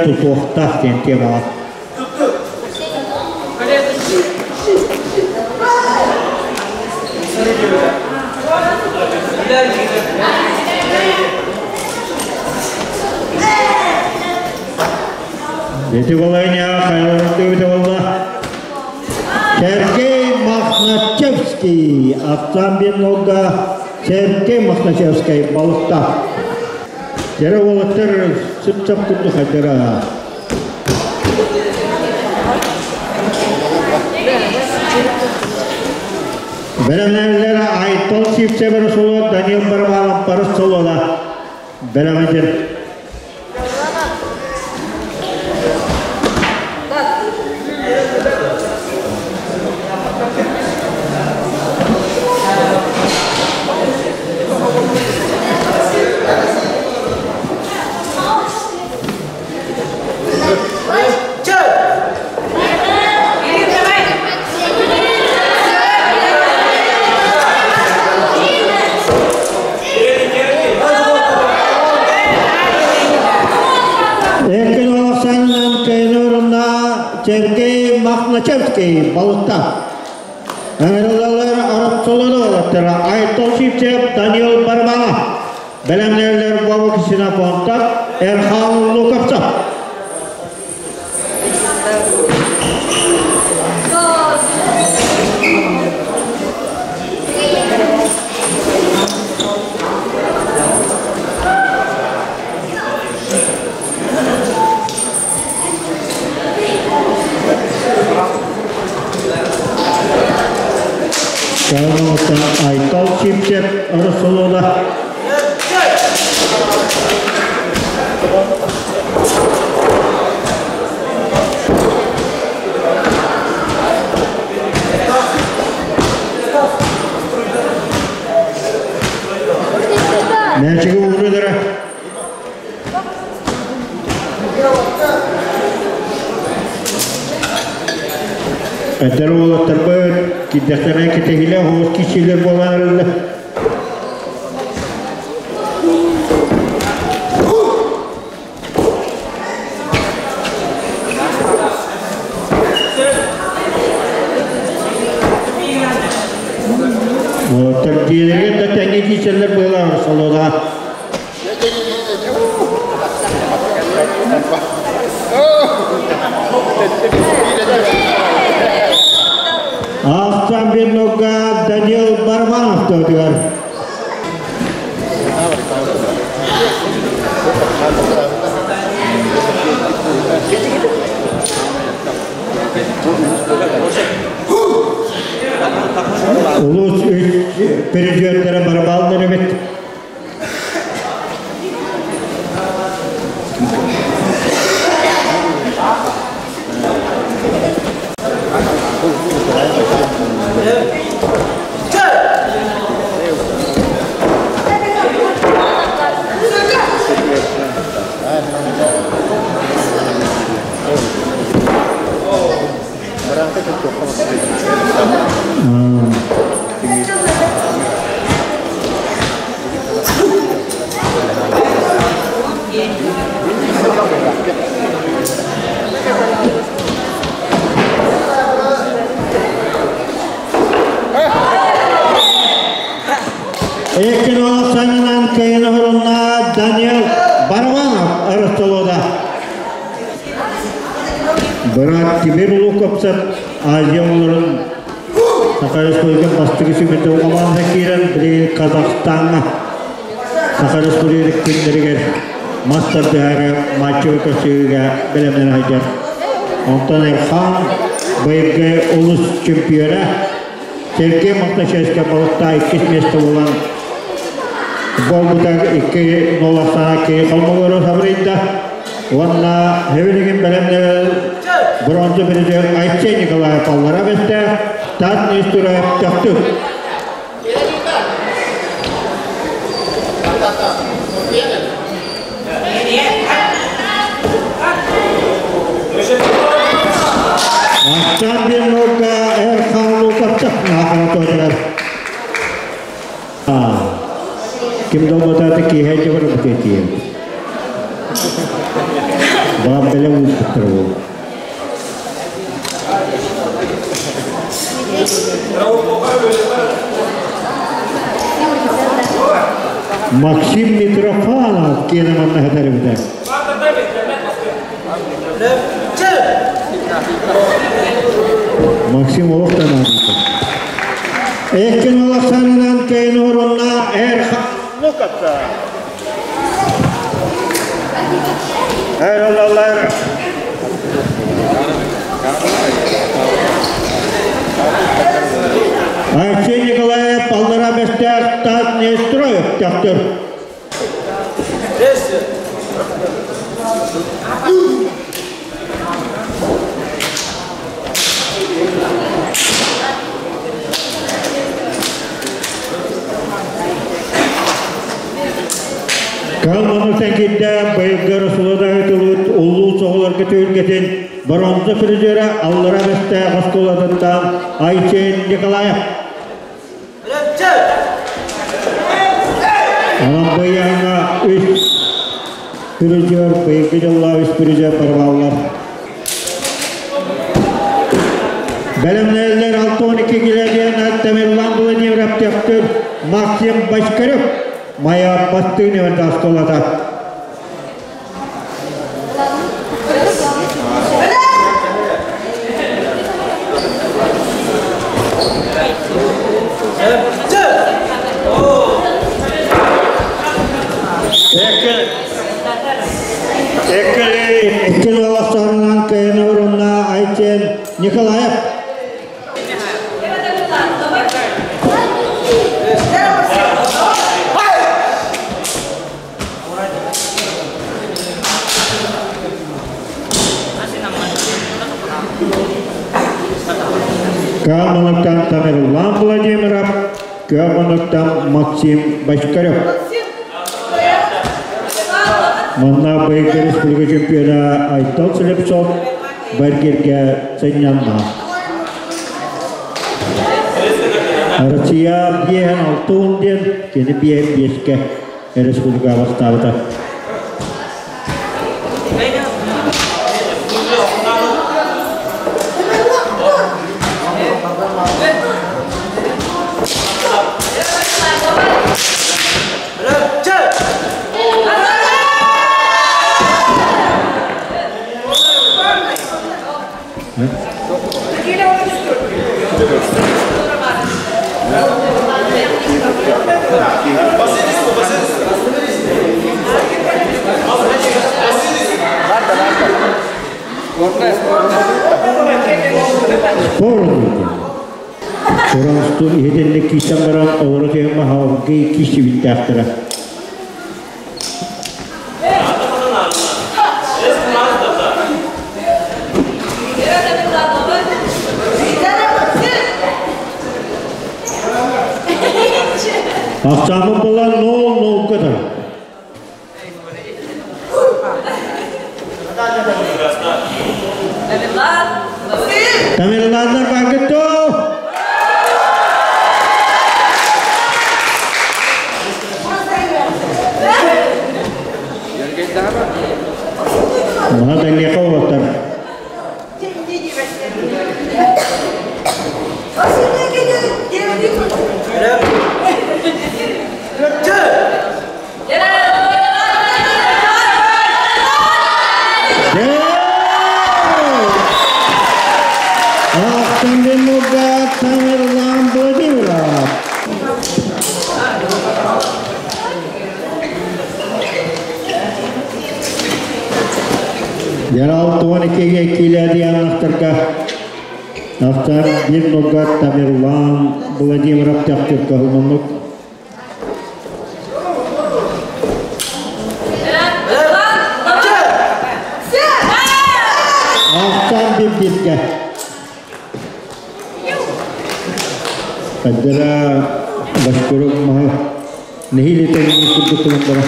тутуохтаах диэн темаҕа. Дети Волыня, болла. Сергей Мохначевский, Автомобиль Сергей Мохначевский, балықта. Тері олаттар сып-сап күрді қайтара. Бәрәмнәрлер Айтол Сипсебір солы, Даниил Бармалов Барыс солы да. Бәрәмәжер. Сергей Мохначевский, балықта. Әңіралалар Арап солоды олаттара Айтол Сипсеп, Даниил Бармана. Бәләмнерлер Бабы Ксенофонтов, Эрхан Луковцев. Айтол Сипсеп, Арасолода. Мәчігі ұрыдыры. Әдер олаттар бұр, киддәхтәрә кетегіле хоз кишилер боларылды. Олаттар диелерге да тәңге кишилер болар салода. Ақтан bir нога Даниил Барманов diyor. Ulus üç periyotlara barbalları evet. Эккин санынан кыйын оһорунна Даниэл Барабанов Арыстолода. Брат Тимир Луковцев Азия оҕолорун Саха Республикатын бастакы сүмэтэ команда киирэн билигин Казахстаҥҥа Саха Республикатын күннэригэр мас тардыһары матчы көрсүһүүгэ бэлэмнэнэ сылдьар. Онтон Эрхан быйылгы улус чемпиона Сергей Мохначевскай балыктаа иккис миэстэ буолан буолбута икки ноласаҕа киһи холмогору сабырыйда. Уонна хэбилигин бэлэмнэбэл бронза призер Айсен Николаев аллара бэстэ Тат Нестураев төхтүк. Аттан bir нолга Эрхан Лукавцев наахара Ким долботааты киэһэ дьыбар бутетием. Баам бэлэм ууппуттар буол. Максим Митрофанов киэнэ манна хатарыбыта. Максим олохтан аадыта. Эккин олохсанынан кэйин орунна Эрхан Лукаса. Эралалар. Алексей Николаев аллара бэстээх Тат Нестроев төхтөр. Калманутан кидде быйылгы Расулада ыытылыбыт улуу соҕолорго түһүлгэтин бронза призера аллара бэстээх оскуолатыттан Айсен Николаев. Онон быйаҥҥа үс призер, быйылгы дьыллаах үс призер барбаллар. Бэлэмнээллэр 6-12 килэ Тамерлан Владимиров Төхтүр, Максим Башкарев Майа бастыын эвэрдэ оскуолата. Эккин олохторунан кыйын урунна Айтен Николаев. Каманыктан Тамерлан Владимиров, Каманыктан Максим Башкарев. Манна быйылгы республика чемпиона Айтал Слепцов Баргерге сынньанна. Россия биэһэн алты диэн кини биэһэн биэскэ республика бастаабыта. Спор диэн. Тураастун иһитинник киистэн баран олоро түһэн маһалгыы киирсибиттээхтэрэ. Ахсаамы буолан 0-0 көтөр. Тамерланнар бааргыт Наһаа дэҥҥиэхэ уолаттар. Ярал 12-ге киилэди аннахтарга Автор бир ногат Тамерлан Владимиров төхтүркө хумуннук. Автор бир бирге. Каддара башкурuk маһы нэһиилэ тэҥҥи курдук гынан барар.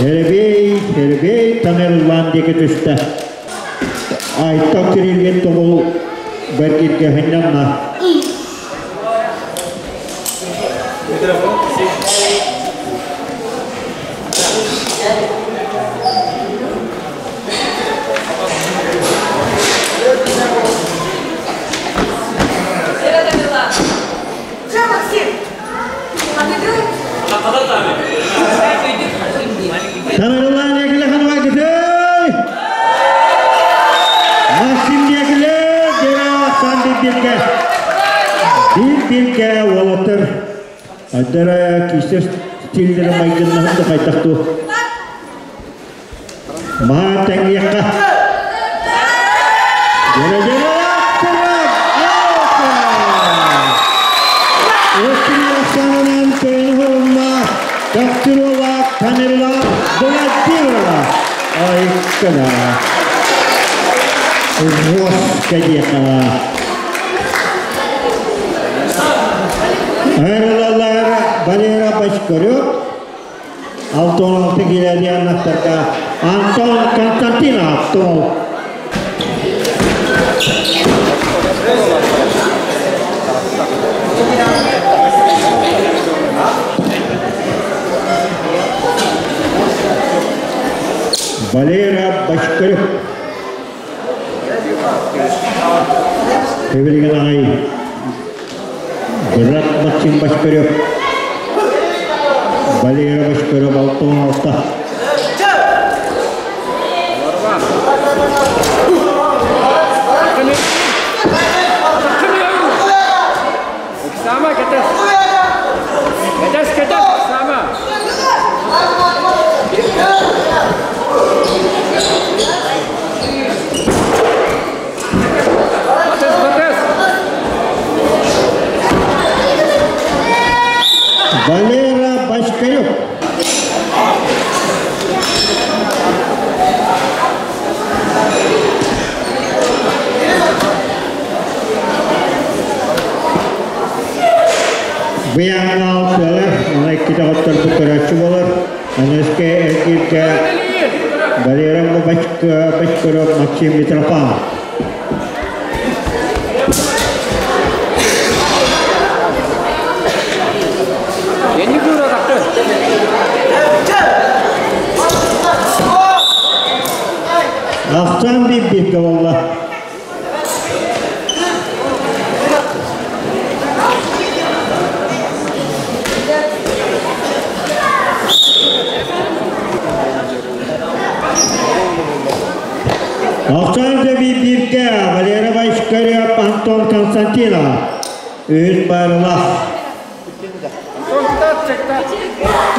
Эребей, Эребей Тамерлан диэки түстэ. Айтал кирилген тобул бэргиргэ хынньанна. Тамерлан Ягилахан Вагытай! Максим Ягилев Дера бир-бирге. Бир-бирге уолаттар. Айдара кисе стилдері майгыннаһын да қайтақту. Ма тәңияққа. Дера дера Өстүн кöyün Тактырова Тамерлан Владимирова. Айкана. Воскадека. Айрылалар Валера Башкарев, 6-16 килэди аннахтарга Антон Константинов тол. Валера Башкарев. Тебелеген ағай. Брат Максим Башкарев. Валера Башкарев 6-16. Сама кэтес. Кэтес, кэтес, сама. Батыс, батыс. Валера Башкарев. Быяңал сылар, ана икки тағыттар бұқырачы болар. Анаске эргирге Валера Башкарев Максим Митрофанов. Yeni kıvra taktı. Ахтан bir бирге болла. Ахтан да bir бирге Валера Башкарев Антон Константинов. Үз барылах.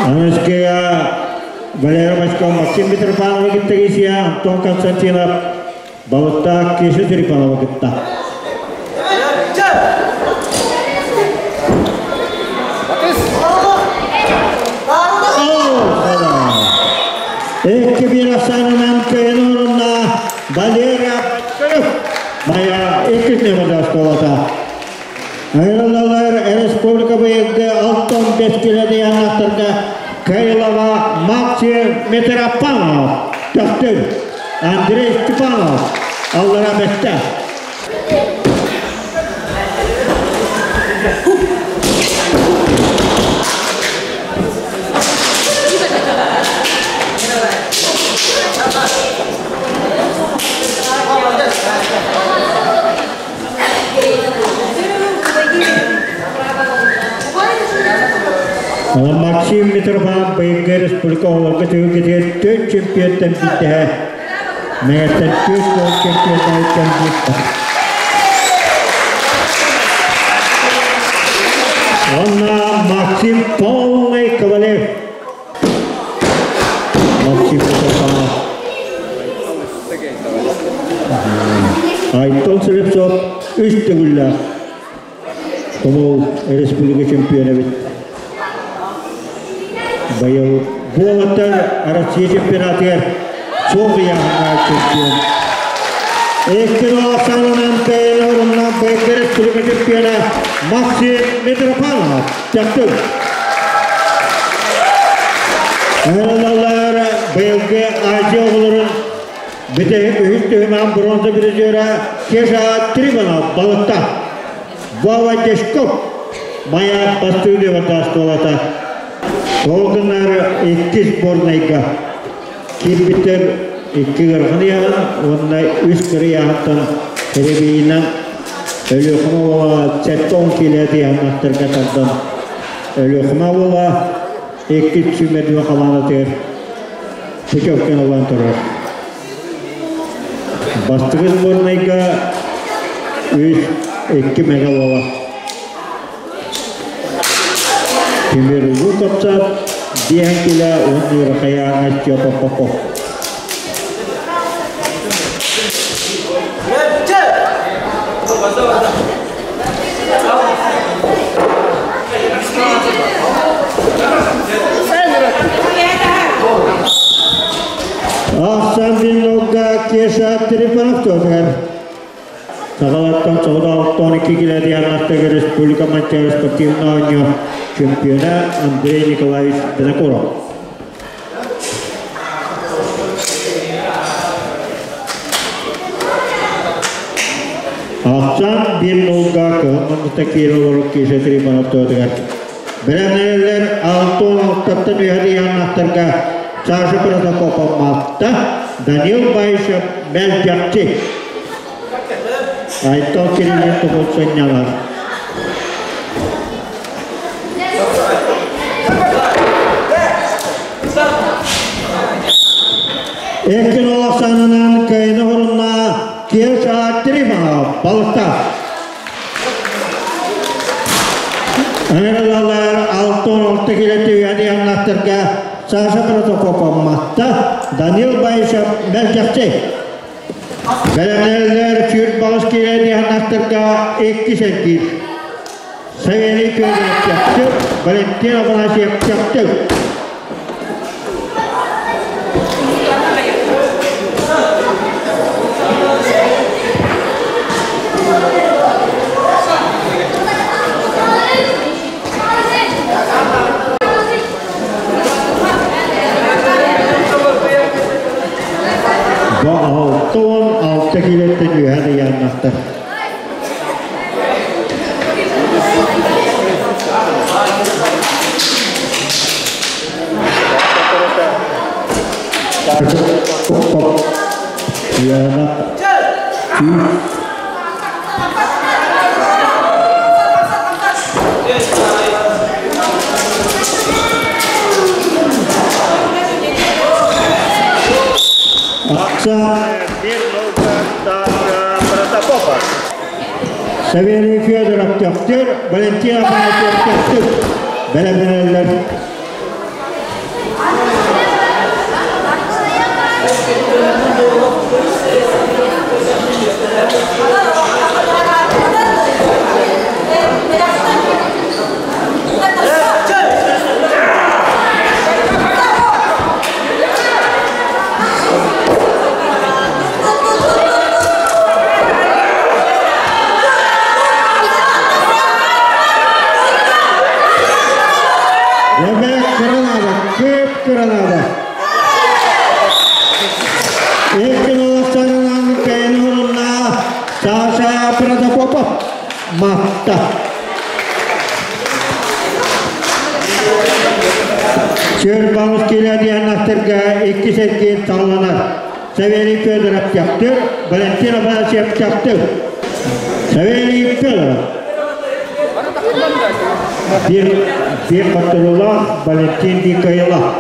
Анаскега Валера Башкарев Максим Митрофанов киттегисия Антон Константинов Балытта Кеша Трифанова китта. Батыс. Екі бір асанынан көйін орынна Валера Башкарев Мая екі немада школата. Айрылалар Республика бойынша 65 келеді янақтарға Кайлова Максим Митрофанов, Төктір Андрей Степанов, Аллара бәтті. Максим Митрофанов бойынша Республика оларға төгігетер төрт чемпионтан бітті. Мәгәттен төрт гол чемпионтан бітті. Онна Максим полный кавалер. Максим Митрофанов. Үс төгүллээх Тумул республика чемпиона эбит. Быйыл буолаттар Россия чемпионатыгар суох ыйааһыннаах чемпион. Икки санынан кыайан орунна быйылгы республика чемпиона Максим Митрофанов. Чахчы. Ыҥырылаллар быйылгы Азия оҕолорун бүтэһик үһүс түһүмэҕин бронза призера Кеша Трибанов балыкта. Вова Дешков Майаат бастыыр оскуолата. Ол гыннары иккис сборнайга киирбиттэр икки ыарахан ыйааһын уонна үс кыра ыйааһынтан Теребийинэн Өлүөхүмэ уола 70 киилэ ыйааһыннахтарга тардан Өлүөхүмэ уола икки сүүмэрдигэ хамаандатыгар путевканы ылан турар. Бастакы сборнайга үс икки мэгэ уола. Тимир Луковцев диэн килэ уонна Рахаяна Степа Попов. Ахсан Бинногга Кеша Трифонов тотар. Саҕалаттан соҕотоҕуттан икки килэ республика Манчаары спортивный оонньуу чемпиона Андрей Николаевич Винокуров. Ахсан bir нолга кыһын киирэ олорор Кеша Трифонов тотыгар. Бэлэмнэнэллэр алтын алтаттан үһэ ыйааһыннахтарга Саша Протопопов Малта, Данил Баишев Мэлдьэхчи. Айтал Кириллин тугул сынньалар. Эркин олохсанынан кыайыны орунна Кеша Трифонов балыкта. Ыҥырылалар алтын алты килэ түгэни аннаттарга Саша Протопопов Матта, Данил Баишев Мэлдьэхчи. Бэлэмнэллэр сүүр балыс киилэ аннаттарга икки сэргиир. Савелий Федоров Чахчы, Валентин Афанасьев Чахчы. Бу 66 килэттэн үөһэ ыйааннахтар. Яна Акса Савелий Федоров Төхтөр, Валентин Афанасьев Төхтөр. Бэлэмнэнэллэр. Лебек Гранада, Кып Гранада. Эркин олохсанынан кыайыны орунна Саша Протопопов Матта. Сүүр балыс килэ дианнахтарга икки сэргиир салланар. Савелий Федоров Чахтыр, Валентин Афанасьев Чахтыр. Савелий Федоров. Bir, bir хотторуулаах Валентин Дикайла.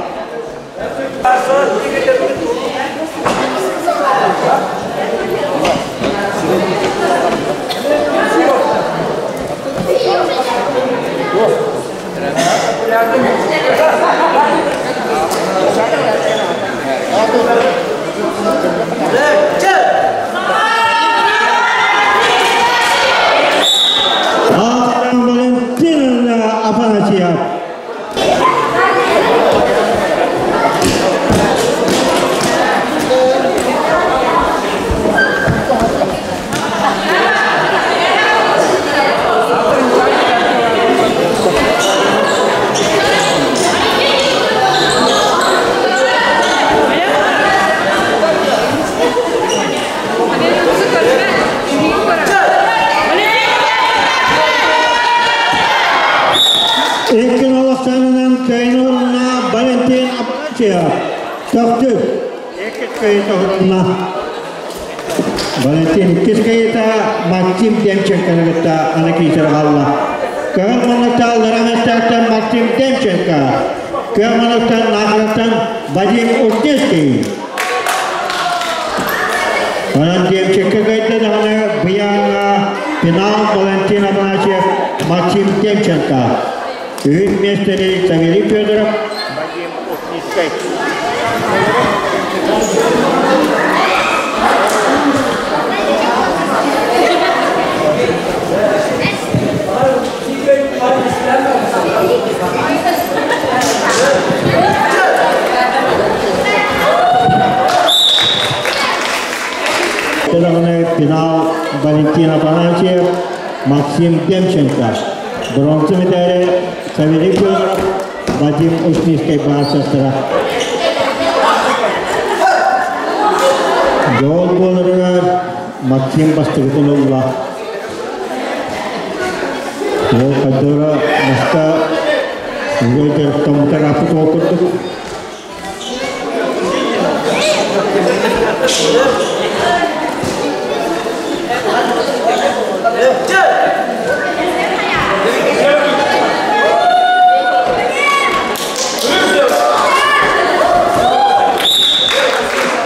Иккин олохсанынан кыайын Валентин Апанасьев. Төхтүр. Иккис кыайын тоһурунна. Валентин иккис кыайыта Максим Демченконы кытта аны киисэр хаалла. Көһөн манныктан Лараместартан Максим Демченко. Көһөн манныктан Нахараттан Вадим Устинский. Онон Демченко кыайда даҕаны быйааҥҥа финал Валентин Афанасьев, Максим Демченко. Үһүс миэстэни Савелий Федоров, Вадим Устинскай. Даҕаны финал Валентин Афанасьев, Максим Демченко. Бронза медали Савелий Федоров, Вадим Устинскай баасастара. Жол буоларыгар Максим бастакытын ылла. Ол хайдара маска Үгэй дьарыктаммытар ол курдук.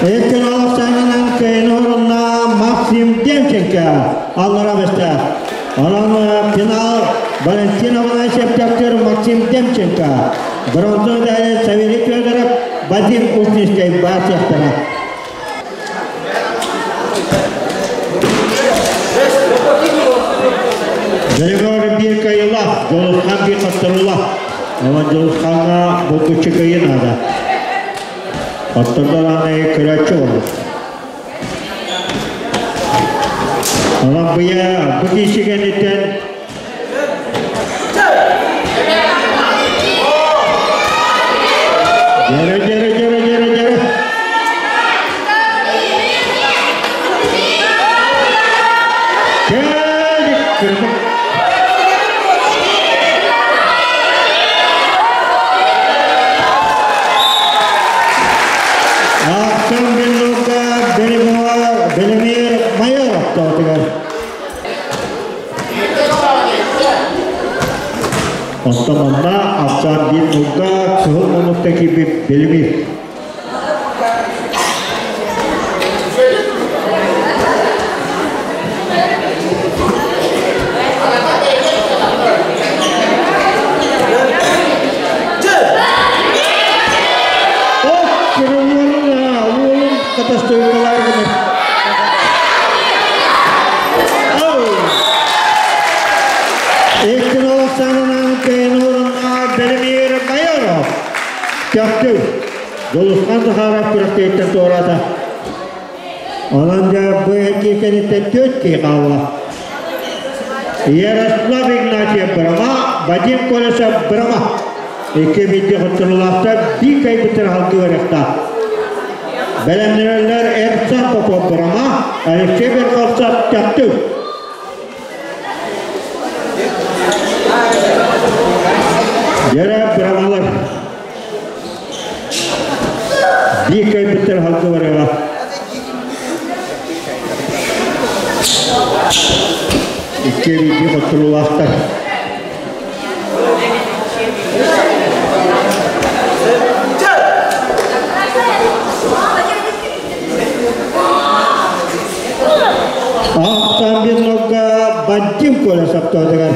Эркен алақсанынан кыайын орынна Максим Демченко аллара бесте. Онон финал Валентин Афанасьев Төхтүр, Максим Демченко. Бронза медали Савелий Федоров, Вадим Устинскай баасыахтара. Григорий биир кыайыылаах, Дьулусхан биир хотторуулаах. Онон Дьулусхаҥҥа булгуччу кыайыы наада. Хоттордор көрөөччү olur. Онон быйа бу киисигэнитен Дьэрэ, дьэрэ, дьэрэ, дьэрэ, дьэрэ. Кэлик кырбык. Ахсан биллуга Белемир Майоров тоотугар. Онтон онна Ахсан биллуга кыһыл муннукта киирбит Белемир. Ох, кырылларына, уолун катастрофалар гыныр. Ау! Иккин олохсанынан кыайын орунна Белемир Майоров. Төхтүр. Дьулусхан Захаров күрэхтэһииттэн туораата. Онон дьэ бу эргии кэнниттэн түөрт киһи хаалла. Ярослав Игнатьев Бырама, Вадим Колесов Бырама. Икки биирдии хотторуулаахтар биир кыайбыттар халгыы барыахтаах. Бэлэмнэнэллэр Эрсан Попов Бырама, Алексей Верховцев Төхтүр. Дьэрэ Бырамалар. Биир кыайбыттар халгыы барыаҕа. Икки биирдии хотторуулаахтар. Ахсан бир Вадим Колесов тоотугар.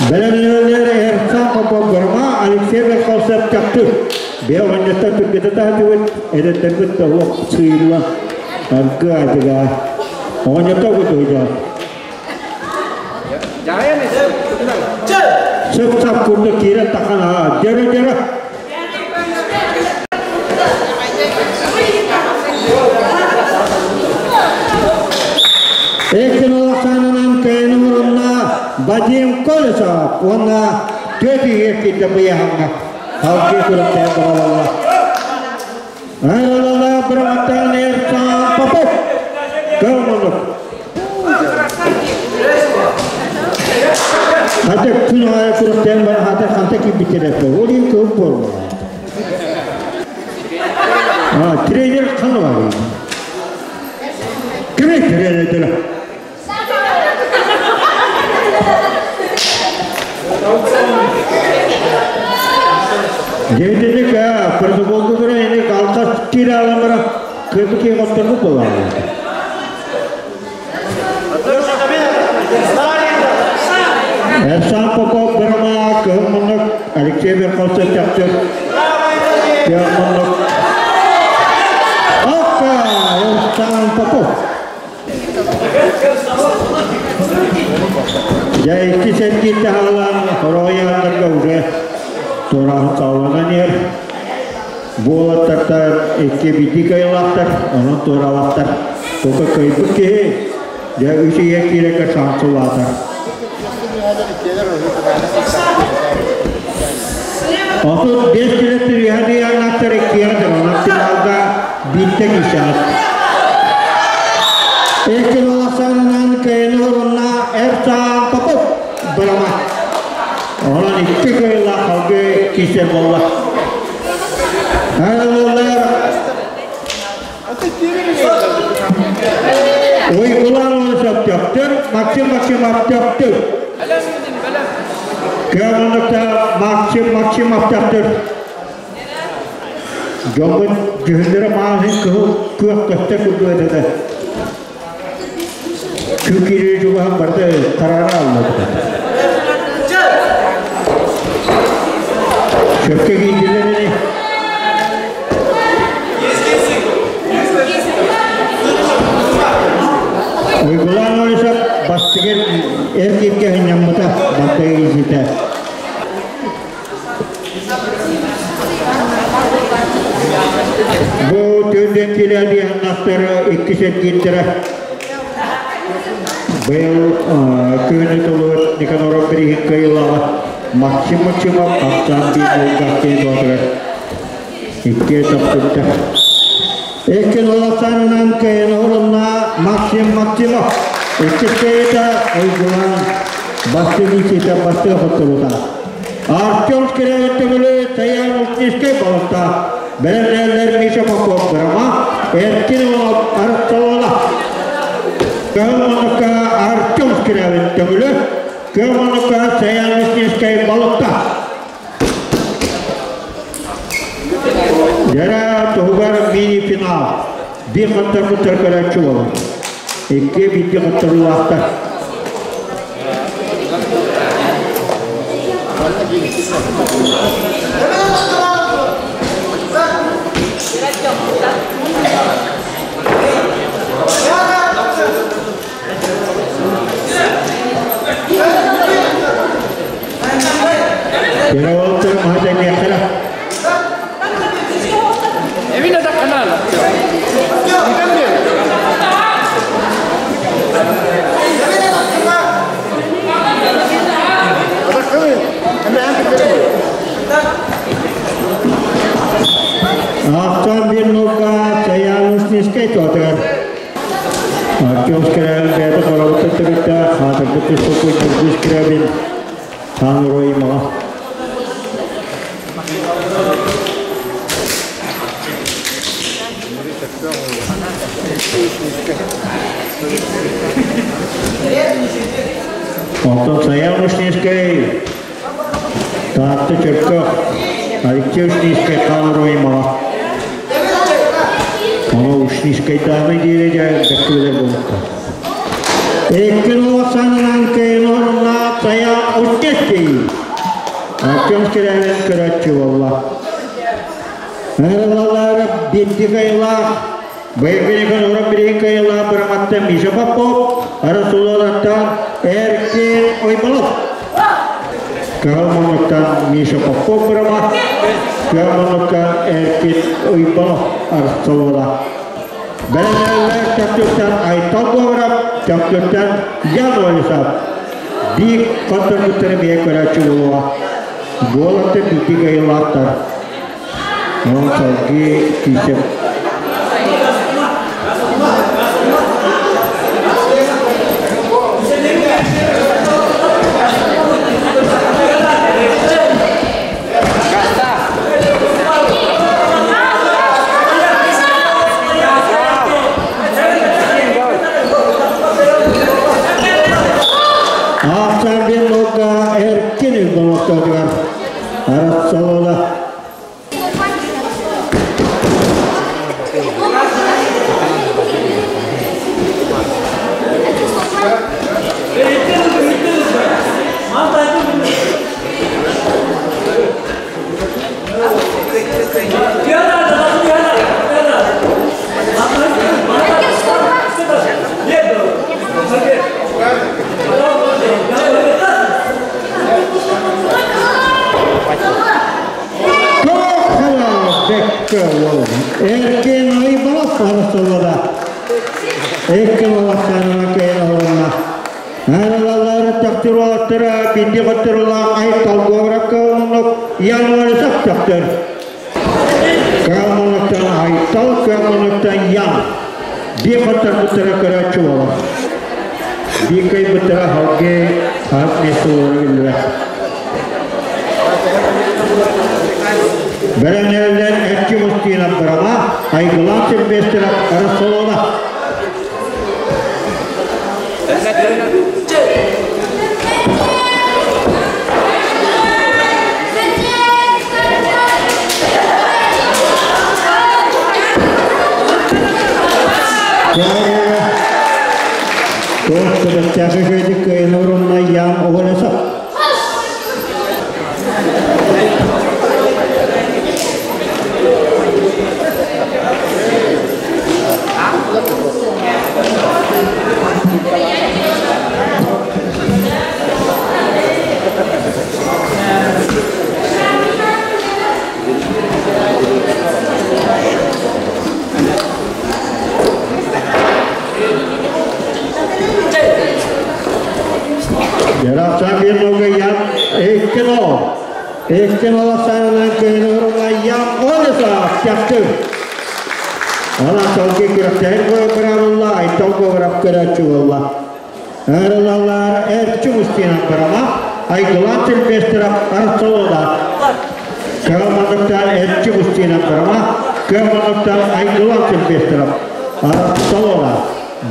Бэлэмнэнэллэр Эрсан Попов Бырама, Алексей Верховцев Төхтүр. Бе оҕонньоттор түргэтэ таһытыбыт, эдэрдэрбит тоһуох сыыйылла аргы атыга. Оҕонньоттор кутуйда. Сөп-сап курдук киирэн тахан аа, дьэрэ-дьэрэ. Экин олохсанынан кыайын орунна Вадим Колесов уонна түөрт иһиэк киирдэ быйаһаҥҥа. Халгыы күрэхтэһэн баралалла. Айралала Браматтан Эрсан Попов. Кылманлык. Хата күн аайы күрэхтээн баран хата ханта киирбиттэр ол иһин кыһыл буолла. А, тренер ханна бар? Ким тренердері? Дьэбитинник протоколга көрөн ини алҕас киирэ алан баран кыайбыт киһи хотторбут буоллаҕа. Эрсан Попов Бырама кыһыл муннук Алексей Верховцев чахчы кыһыл муннук Опа! Эрсан Попов. Дьэ икки сэргиитэ хаалан оройуоннарга уже туораһын саҕаланан иһэр. Буолаттартан икки биирдии кыайыылаахтар, онон туоралаахтар. Только кыайбыт киһи дьэ үс ийэ киирэргэ шансы улаатар. 35 километр үөһэ ыйааннаахтар иккиэҕэ онон финалга биирдэ киирсэҕит. Икки ахсаанынан кыайыны орунна Эрсан Попов Бырама. Онон икки кыайыылаах салгыы киирсэр буолла. Аралалар Уйгулан сөптөктөр, Максим Максимов төктөр. Кыаманыкта Максим Максимов төктөр. Дьоммут дьүһүннэрэ мааһын кыһыл күөх көстөр курдук этэ. Күн киирии чугаһан барыта хараара аллыбыта. Сөпкө киирдилэр ини. Уйгулаан Олесов бастыгыр эр кииргэ хынньаммыта, бастыгы киирситэ. Бу төрдөн килэлиэхнахтара иккис эргиирдэрэ. Быйыл күһүнү тулугут Никаноров бириһин кыайыылааҕа Максим Максимов ахсаан биир булгахтыы туотугар икки тохтубута. Икки улаханынан кыайыны орунна Максим Максимов. Иккис кыайыыта Уйгулан бастыҥ иччитэ бастыҥ хотторута. Артем Скрябин төгүлү Саян Устинскай балыкта. Бэлэмнээллэр Миша Попов Бырама, Эркин Иванов Арыкталала. Көһөн оннукка Артем Скрябин төгүлү, көһөн оннукка Саян Устинскай балыкта. Дьэрэ туһугар мини-финал. Биир хаттарбыттар көрөөччү буолар. Икки бииргэ хаттарылаахтар. Переводтар маһа Эмине да канал. Ахтан bir нука Чаянушническай туатыгар. Артем Скрябин бэйэтэ хоробутта төрүттээх, хаатырбыт түспүт Ньургу Скрябин хаан уруймаҕа. Онтон Саян Ушнинскай Таатта Чөркөөх Алексей Ушнинскай хаан уруймаҕа. Ону Ушнинскайдааҕы диэри дьэ бэккүлэр буолбуттар. Икки санынан кыайын орунна Саян Ушнинский. Артем Скрябин көрөөччү буолла. Ыҥырыллаллара биирдии кыайыылаах Бэйбиникэн уран билигин кыайыылаах Быраматтан Миша Попов, Арасулалаттан Эркин Ойболов. Кыһыл муннуктан Миша Попов Бырама, кыһыл муннукка Эркин Ойболов Арсулала. Бэлэмнээллэр Чөкчөктөн Айтал Говоров, Чөкчөктөн Ян Олесов. Биир хотторбуттары бэйэ көрөөччү буолуоҕа. Буолаттар биирдии кыайыылаахтар. Онон салгыы киирсэ Ахсаан биир нолга эркин үрдүн Арасалола. Эркин Айбалас арасалара. Эркин Аласанова кэйэн олорунна. Аралалары тахтыралаттара бинди қаттырылаах айтал гуабракка оннук январысак тахтыр. Кыамманыттан Айтал, кыамманыттан Ян. Бии хаттар буттара көрөөччү буолар. Бии кый буттара халгы хаһыт миэстэ буолара биллибэт. Бэрэнэрэллэр Эрчим Устинов Бырама, Айгылаан Сильвестров Рассолова. Туох сыбыттаах үчүгэйдик кыайан урунна Ян Оҕонесов. Яр Эккино саанан кыһыныгыруна Ян Оҕонесов чахчы. Она салгыы күрэхтэһэр быраабылла, Айтал Говоров көрөөччү буолла. Аралалар Эрчим Устинов Бырама, Айгылаан Сильвестров Арсалода. Кыаманыктан Эрчим Устинов Бырама, Кыаманыктан Айгылаан Сильвестров Арсалода.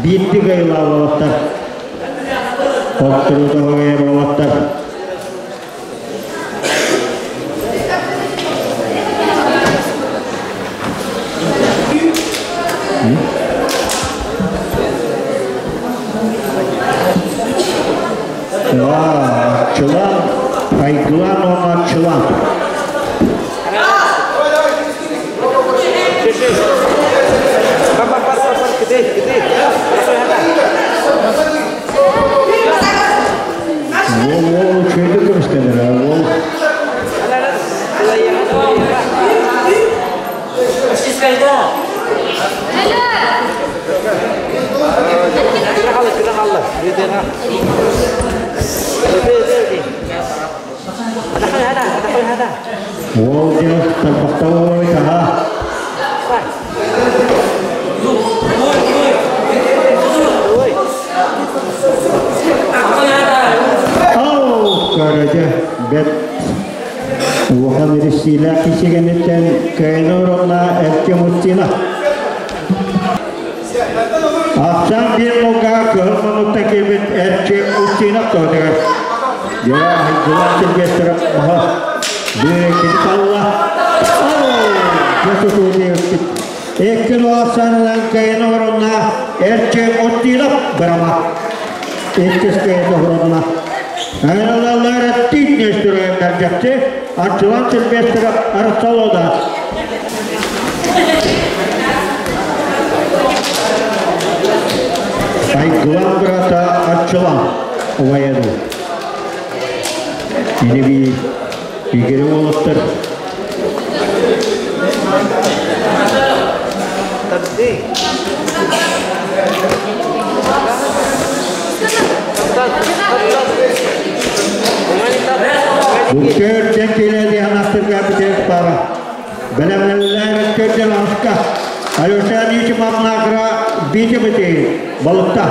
Биирди кыайыылаах Хотторуута хоруйар уолаттар. Чылан, Айгылан уонна Чылан. Уол, уол, үчүгэйдик көмүскэнэр, уол. Уол дьэ тарбахтаабыт аһа. Ау, көрөдө, бэт улахан ириссиилээх кисигениттэн кыайан орунна Эрчим Устинов. Ахсаан биир муҥга кыһыл муннукта киирбит Эрчим Устинов тоотугар. Дьэ, Айгылаах Сильвестров маһа биир талла. Ау, дьэ тутуу диэбиппит. Икки ахсаанынан кыайан орунна Эрчим Устинов Бырама. Иккис кыайан орунна. Айралалар тиит нестүрөйөн мэрдьэхти Арчылан Сильвестров Арсалода. Айгылан брата Арчылан убайаду. Иниби игери уолаттар. Бүккөр дьэн киилэди анастырга бүтэр пара. Бэлэмнэллэр көрдөн аска. Алеша Анисимов Накра Витя Бытеев балыкта.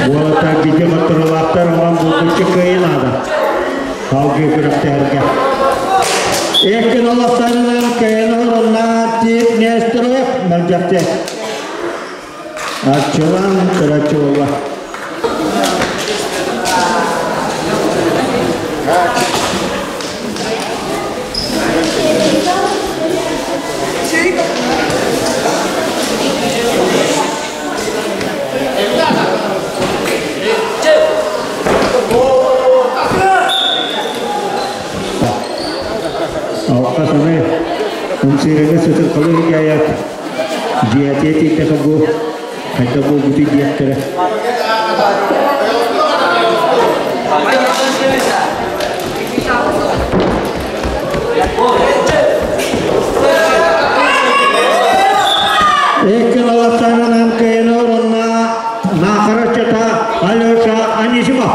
Уолаттар бигэ хотторулаахтар онон булгуччу кыайыы наада. Салгыы күрэхтэһэргэ. Эркин олохтарынан кыайан олоронна Тиит Нестеров мэлдьэхте. Арчылан көрөөччү буолла. Алқа саны умсирини сытыр кылы хикаят дьиэтиэ тиийдэхэ бу хайда буолбутуй диэхтэрэ. Эккин аластарынан кыйыны орунна Нахарачата Алеша Анисимов.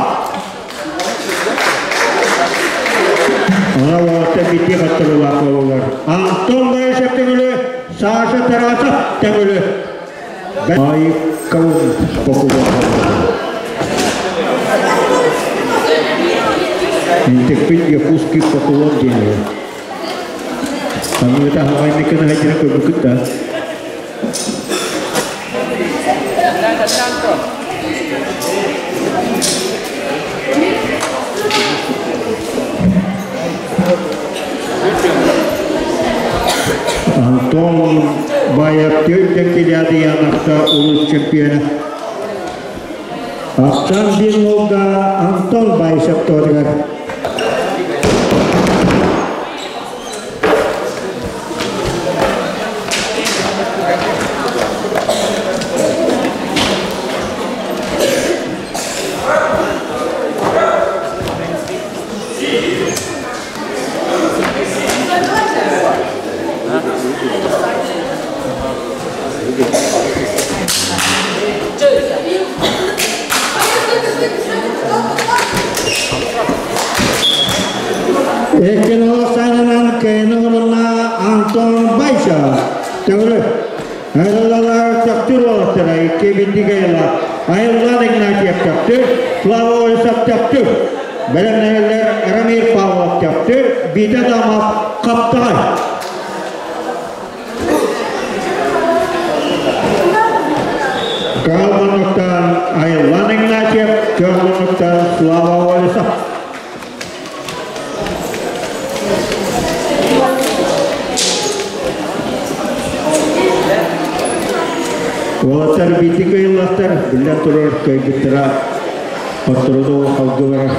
Ана уолаттар битти хаттырылаах буолалар. Антон Борисов Төҥүлү, Саша Тарасов Төҥүлү. Айыккабын Интекпит якутский поклон диэн. Таныыта хаҕайныккын хайдыра көрбүккүт да. Антон Байаптыр Килядиянахта улус чемпиона. Ахсан бир нолга Антон Байшев тоодугар. Эккин сайынан кыайын Антон Байша. Төңүрү. Айыллалар төктүр олаттара, икки биндигайла. Айыллан Игнатьев төктүр, Слава Олесов төктүр. Бэлэмнэллэр Рамир Павлов төктүр, Бита Дамов Каптагай. Калмановтан Айыллан Игнатьев, Көлмановтан Слава Олесов. Уолаттар бити кыйыллахтар, биллэн турар кыйгыттара хоттородо халгылара.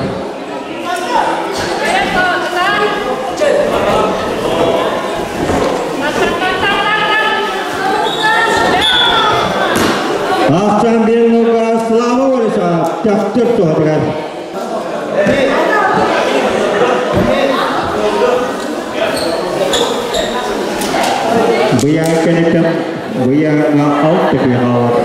Ахсан бир Слава Олесов, төхтөр туһатыгар. Быйаа кэнитэн быйааҥҥа алта кыһаалар.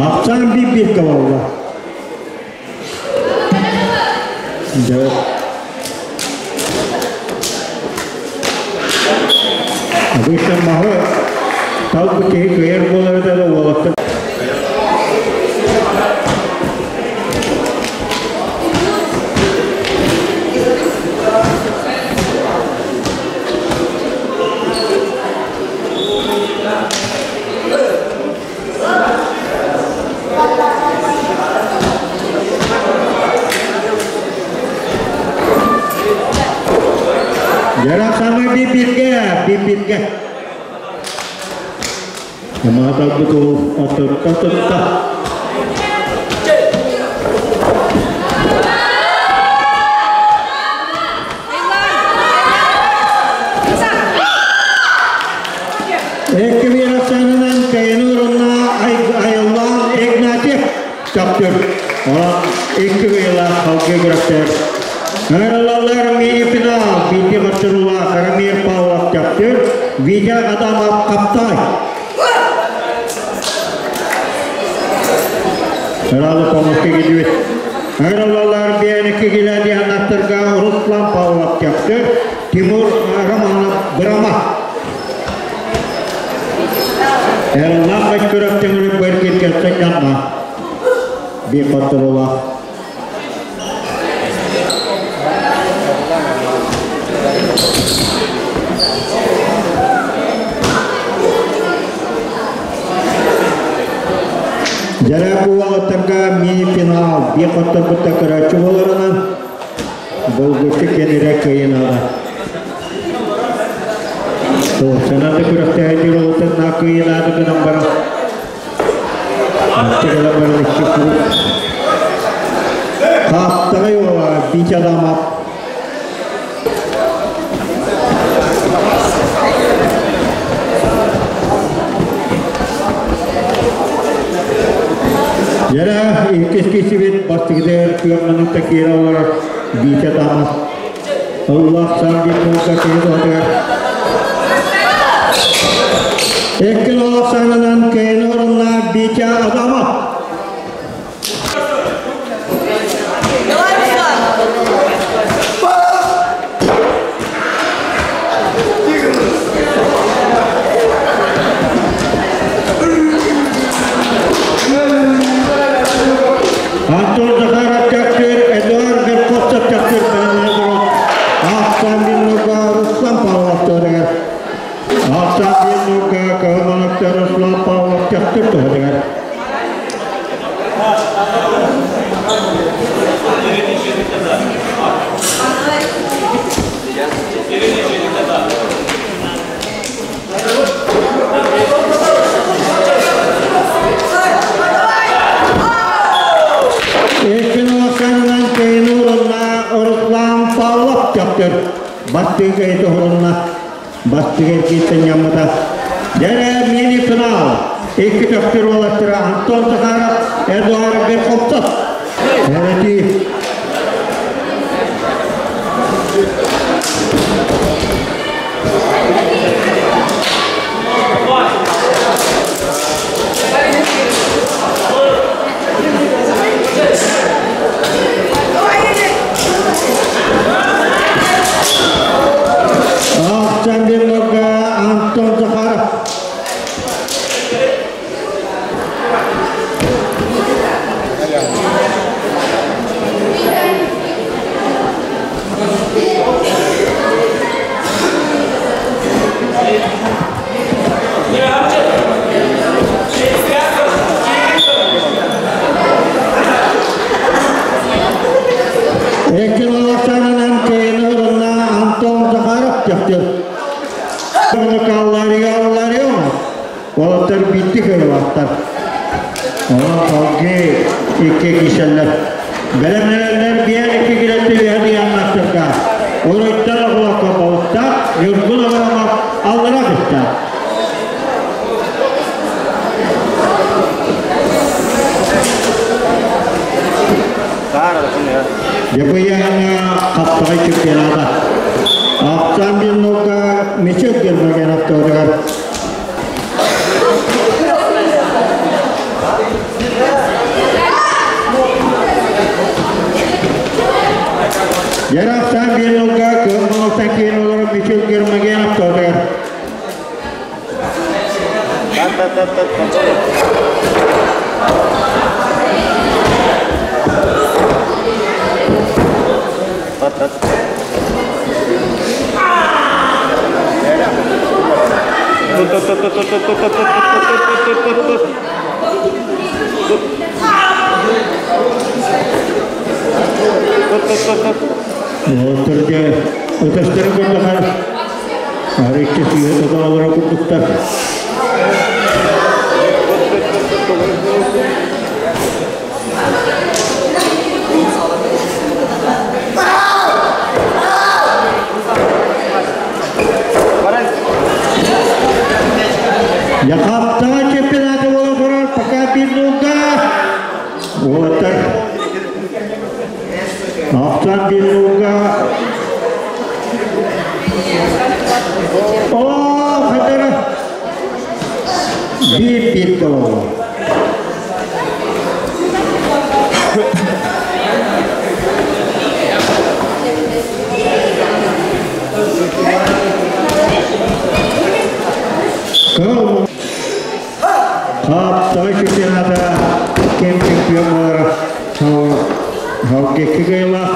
Ахсан бир кабалла. Жок. Обычно маһы талбы киһи кыайар буолар да уолаттар. Jarak sama bibirnya, bibirnya. Mata betul atau tak. Икки биир ахсаанынан кыайыны урунна Айыллаан Игнатьев Төктүр. Онон икки кыайыылаах салгыы күрэхтэр. Ыҥырыллаллар мини-финал Витя Мартынулаах Рамир Павлов Төктүр, Витя Адамов Хаптай. Сразу помощи кидибит. Ыҥырыллаллар биэники килэ дианнаттарга Руслан Павлов Төктүр, Тимур Романов Бырама. Эраллаах Бачкыров төҥүрүк бэргиргэттэн дьанна. Биир хотторуулаах. Дьэрэ уолаттарга мини-финал биир хотторбутта көрөөччү буоларынан Булгуччу кэнирэ кыайынаҕа. Саната күрэхтэһээччи олутан кыайынаады гынан баран Аччыгала баран икки курук Хаптаҕай уола Витя Адамов Дьэрэ иккис киһибит бастакытыгар күөх киирэ олорор Витя Тамас Ыллах саан диэн киһи туһатыгар Икки олох саанынан кэйини орунна Витя Адамов. Антон Захаров Чакчыр, Эдуард Верховцев Чакчыр Ахсан Биннуга Руслан Павлов туһатыгар. Ахсан Биннуга Каһымановтар Руслан Павлов Чакчыр туһатыгар. Иккин улаханынан кэйини урунна Руслан Павлов Чакчыр. Бастыга ити урунна. Бастыга кииттен ньаммыта. Дьэрэ мини-финал. Икки төхтүр уолаттара Антон Захаров, Эдуард Верховцев. Эрэти Ахсандинларга Антон Захаров. Иккин олохсанынан кыайыны Антон Захаров төхтүр. Алларио, Уолаттар биитти кыайылаахтар. Онон салгыы икки кииселлэр. Бэлэмнэнэллэр биэр икки килэтти үһэ дияннахтарга. Уруйттан оҕолокко балыктаах Ньургун Абрамов аллара кытта. Дьапыйаҥҥа хаптаҕай чемпионата. Ахсаан Биннуга Мичил Гермогенов туһугар. Ярахсан Биннуга Кыһыл киин олорор Мичил Гермогенов туһугар. Түрге өтөстөрү көрдөхөр Арыкки сүйе тоталара курдуктар. Хаптаҕай чемпионата буола турар, пока биир нолга. Уолаттар Ахсан биир нолга. О, хатара. Биир-биир буолла. Хаптаҕай чемпионата кэм чемпион буолара икки кыайыылаах,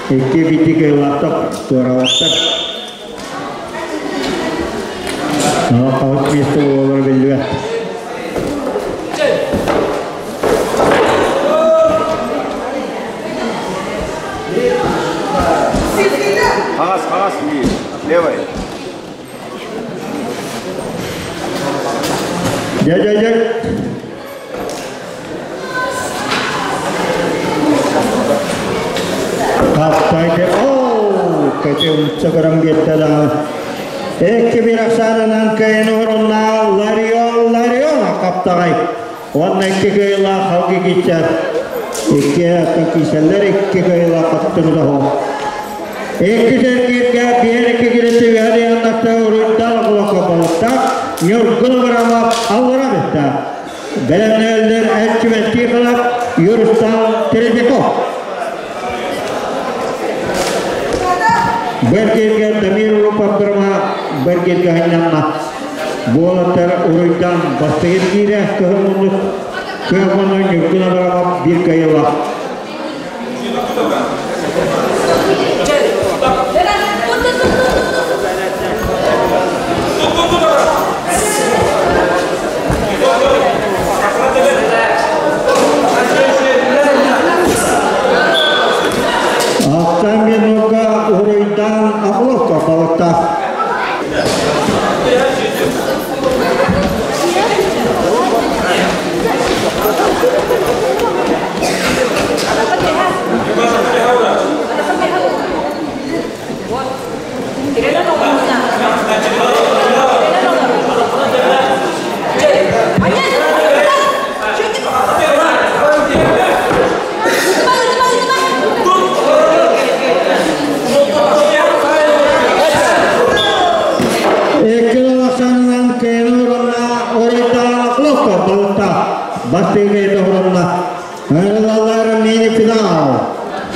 икки биирдии кыайыылаахтар туорабаттар. Хаһыс миэстэ буолаллара биллибэт. Хаҥас, хаҥас, левый. Дьэ, дьэ, дьэ. Хаптайды. Оо, кэти умса көрөн биэрдэ даҕаны. Икки биир ахсаанынан кыайан орунна Ларион Лариона хаптаҕай. Уонна икки кыайыылаах халгы киирсэр. Икки аттан киирсэллэр, икки кыайыылаах хаттыҥда оһох. Икки сэргииргэ биэр икки килити үһэ уруйдаах олохо балыктаах Ньургун Абрамов аллара битта. Бэлэмнээллэр Эрчимэн Тихонов, Юрустан Третьяков. Бэргиэргэ Дамир Урупов Бырма бэргиэргэ ханнанна. Буолаттар уруйдан бастыгыр киирэ кыһыл муннук кыамманы Ньургун Абрамов биир кыайыылаах. Алтан минутка уруйдан Орловка балыктаах. Икки ахсаанынан кыайан урунна уруйдан Орловка балыктаах. Бастыҥ тоһурунна. Ыҥырылаллар мини-финал.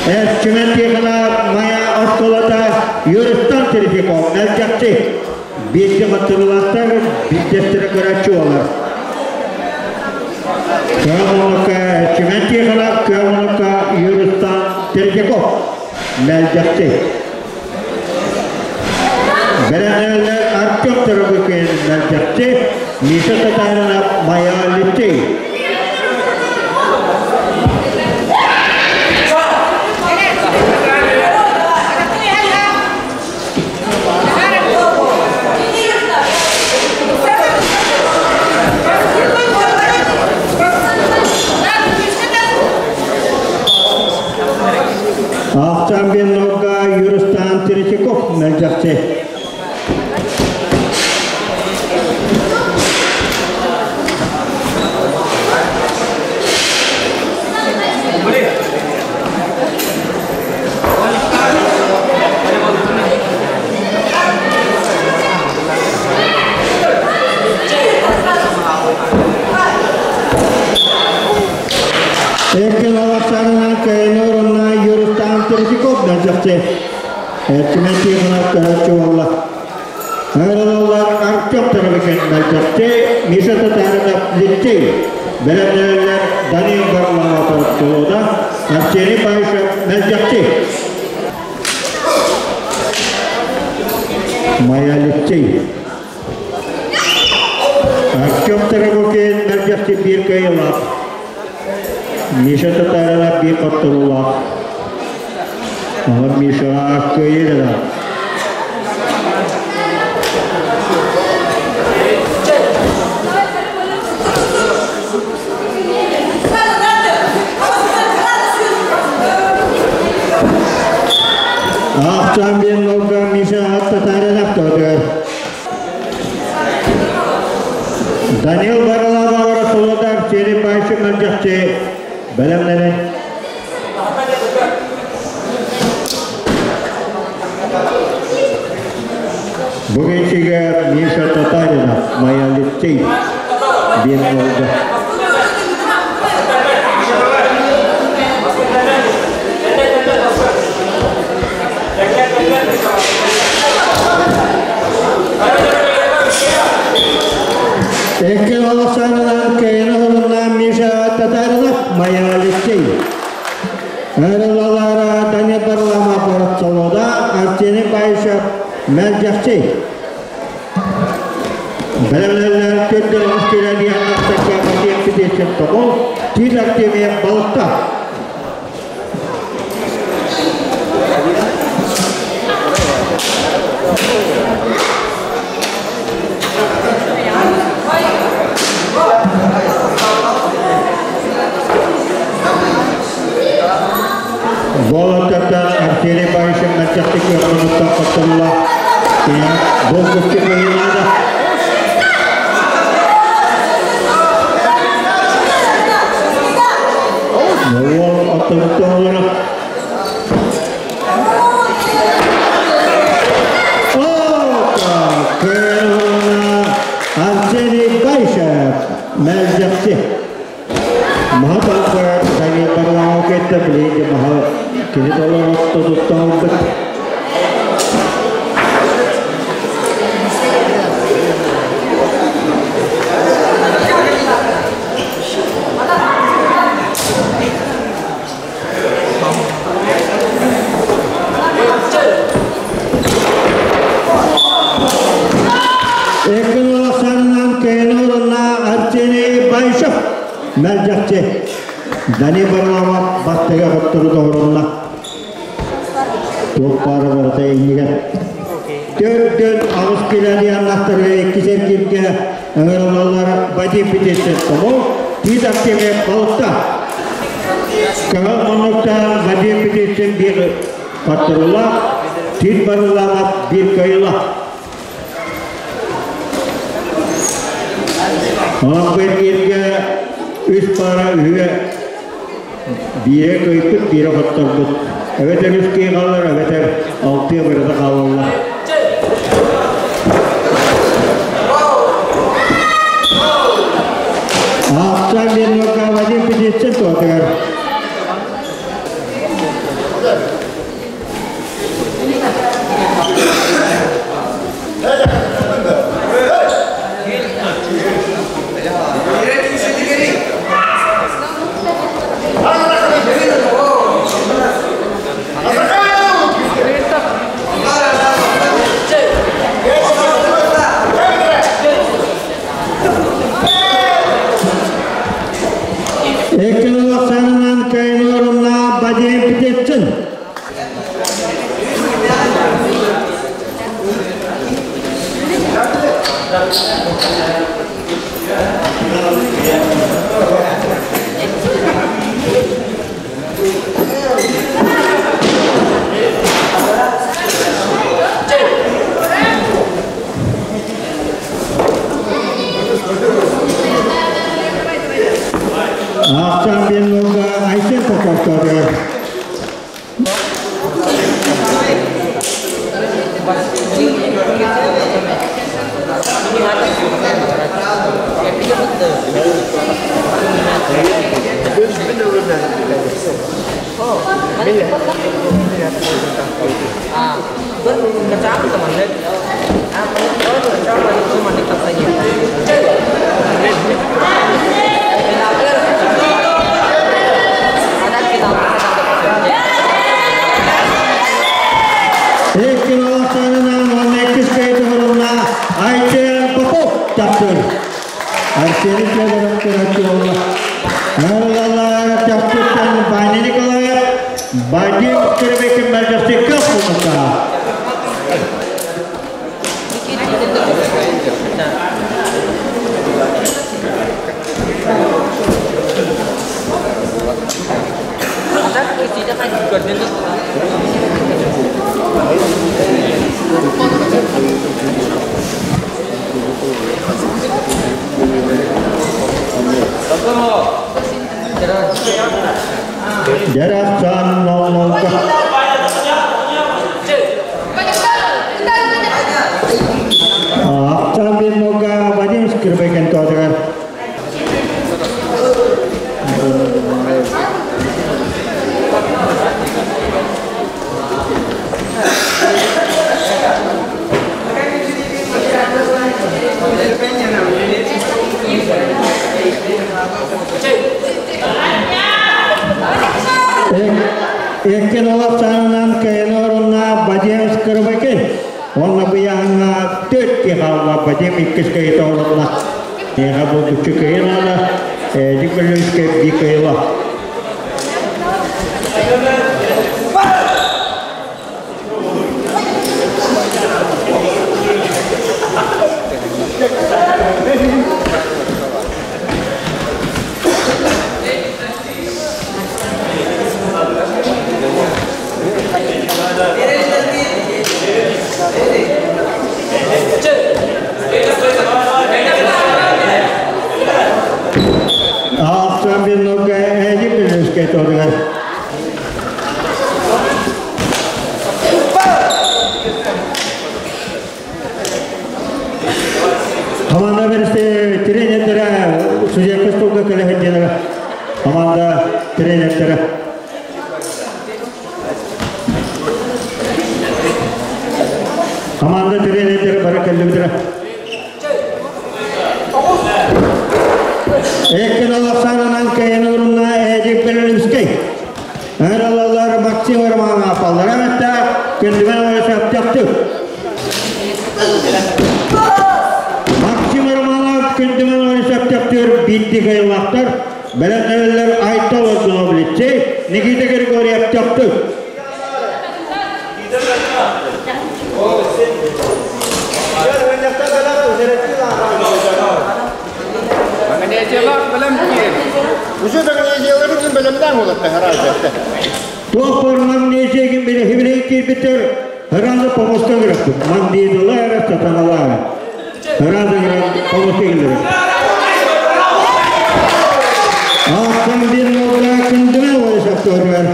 Эрчимэн Тихонов Майа оскуолата Юристан Третьяков Мэлдьэхчи. Бииргэ хаттырылаахтар, биирдэстэрэ көрөөччү буолар. Кыамонука Эрчимэн Тихонов, Кыамонука Юристан Третьяков Мэлдьэхчи. Бэрэнэллэр Артем Тарабыкин Мэлдьэхчи, Миша Татаринов Майа Лицей. Ахтан Беннога Юрустан Третьяков Мэлдьэхчи. Эркин Алаксанынан Кайнорунна Юрустан Третьяков Мэлдьэхчи. Эрчимэн Тихонов көрөөччү буолла. Ыҥырылаллар Артем Тарабыкин Мэлдьэхчи, Миша Татаринов Лицей. Бэлэмнээллэр Данил Варламов Толода, Арсений Баишев Мэлдьэхчи. Майа Лицей. Артем Тарабыкин Мэлдьэхчи биир кыайыылаах. Миша Татаринов биир хотторуулаах. Онон Мишаҕа кыайыы да. Ахтан биэн нолга Миша Татаринов тоотугар. Данил Баралабавара Солодар Сери Байшы Мэлдьэхчи бэлэмнэнин. Бу киһигэ Миша Татаринов, Майа лицей диэн уолга. Эккен олохсаанынан кэйэн оһолунна Миша Татаринов, Майа лицей. Арылалара Даня Барлама Поротсолода, Арсений Баишев, Мэлдьэхчи. Бэлэмнэллэр төрдө оҕус килэлиэн аттарга Вадим Петрович Тобол, Тиит Артемьев балыкта. Болотата Арсений Баишев Мэлдьэхчи кыахмануттан хотторулла. Болгуччу кыайыылаада. Уол аттыбытта олорор. Арсений Баишев Мэлдьэхчи. Маһа талбар Данил Барламов кетті билейді маһа кини толоротто туттаалбыт. Экин олохсанынан кэйэн олонна Арсений Баишев Мэлдьэхчи. Дани Барламов баттыга хоттору тоһорунна. Туох баара барыта иннигэр. Төрдөн аҕыс килэлианнахтарга иккис эргииргэ ыҥырылаллар Вадим Петрович Тобол, Тиит Артемьев балыкта. Кыһыл муннуктаан Вадим Петрович биир хотторулаах, Тиит Барылаах биир кыайыылаах. Онон бу эргииргэ үс паара үһүө биирэ кыайбыт, биирэ хотторбут. Эбэтэр үс киһи хаалар, эбэтэр алтыа барыта хаалаллар. Аахсан биэрмэккэ Вадим Петрович туотугар. Эккин санынан кайнорунна Вадим Петрович. Ахсан Беннога Айсен Попов. Эккин олохсанынан 12 кайты хорунна Айсен Попов тапсыр. Арсений Федоров көрөчү болла. Аралалар тапсыртан Ваня Николаев, Вадим Скребекин Мэлдьэхчи кыах булмата. Эккен олақ саанынан кайын орынна Бадем Скырбакы. Онна бұяңа төртке қалла Бадем иккіс кайыта орынна. Неға бұл күші кайын ала, Дикөлөске би кайыла. Aqsan bir nokta edip bir to'rlar. Команда берісті тренерлері судья столға келген команда тренерлері. Команда тренерлері бары келді. Ekkin Alaksan'ın kayın uğruna Edip Belirlimskey. Eralalar Максим Романов апалар. Әмәтті күндімен ойысап тяқты. Максим Романов күндімен ойысап тяқтыр битті кайылақтар. Бәләнәлер Айтол Ордунов Никита Григорьев тяқты. Магнезиялар білім киер. Уже магнезиялары бөлімден болады herhalde. Туох магнезиягин биле хибилей кирбитер Хыразы помоска керек. Магнезиялар сатаналар. Хыразы помоска керек. Ақтан bir nokta күндіме ойсақ көрмер.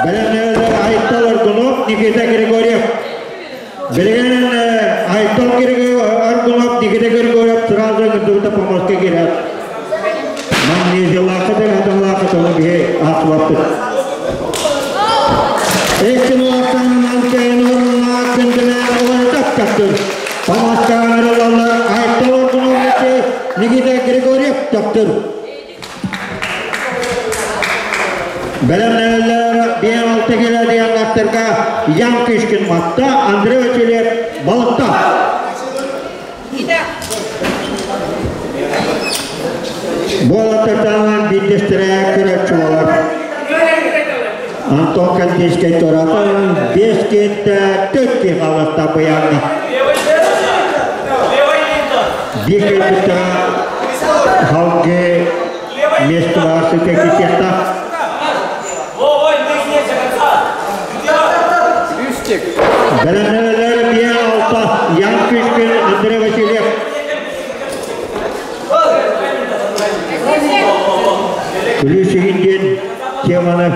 Бәләнәлер Айтал Аргунов, Никита Григорьев. Билген Айтал Аргунов, Никита Григорьев сразу күндігі помоска керек. Магнезиялақыдыр адамлақы тоны бие ақлапты. Екін уақытынан кейін орнына күндіме ойсақ тақтыр. Помоска аралалар Айтал Аргунов, Никита Григорьев тақтыр. Бәләнәлер бен алты келеді аттарға Ян Кишкин матта, Андрей Васильев балықта. Болаттардан биттестіре күрәтші олар. Антон Кантийский торатан 5 кетті, 4 қалықта бұяңы. Беке бітті халқы месті барсы текі сияқты. Үстік. Бәләнәлер бен алта Ян Кишкин, Андрей Васильев. Күлүсігінден теманы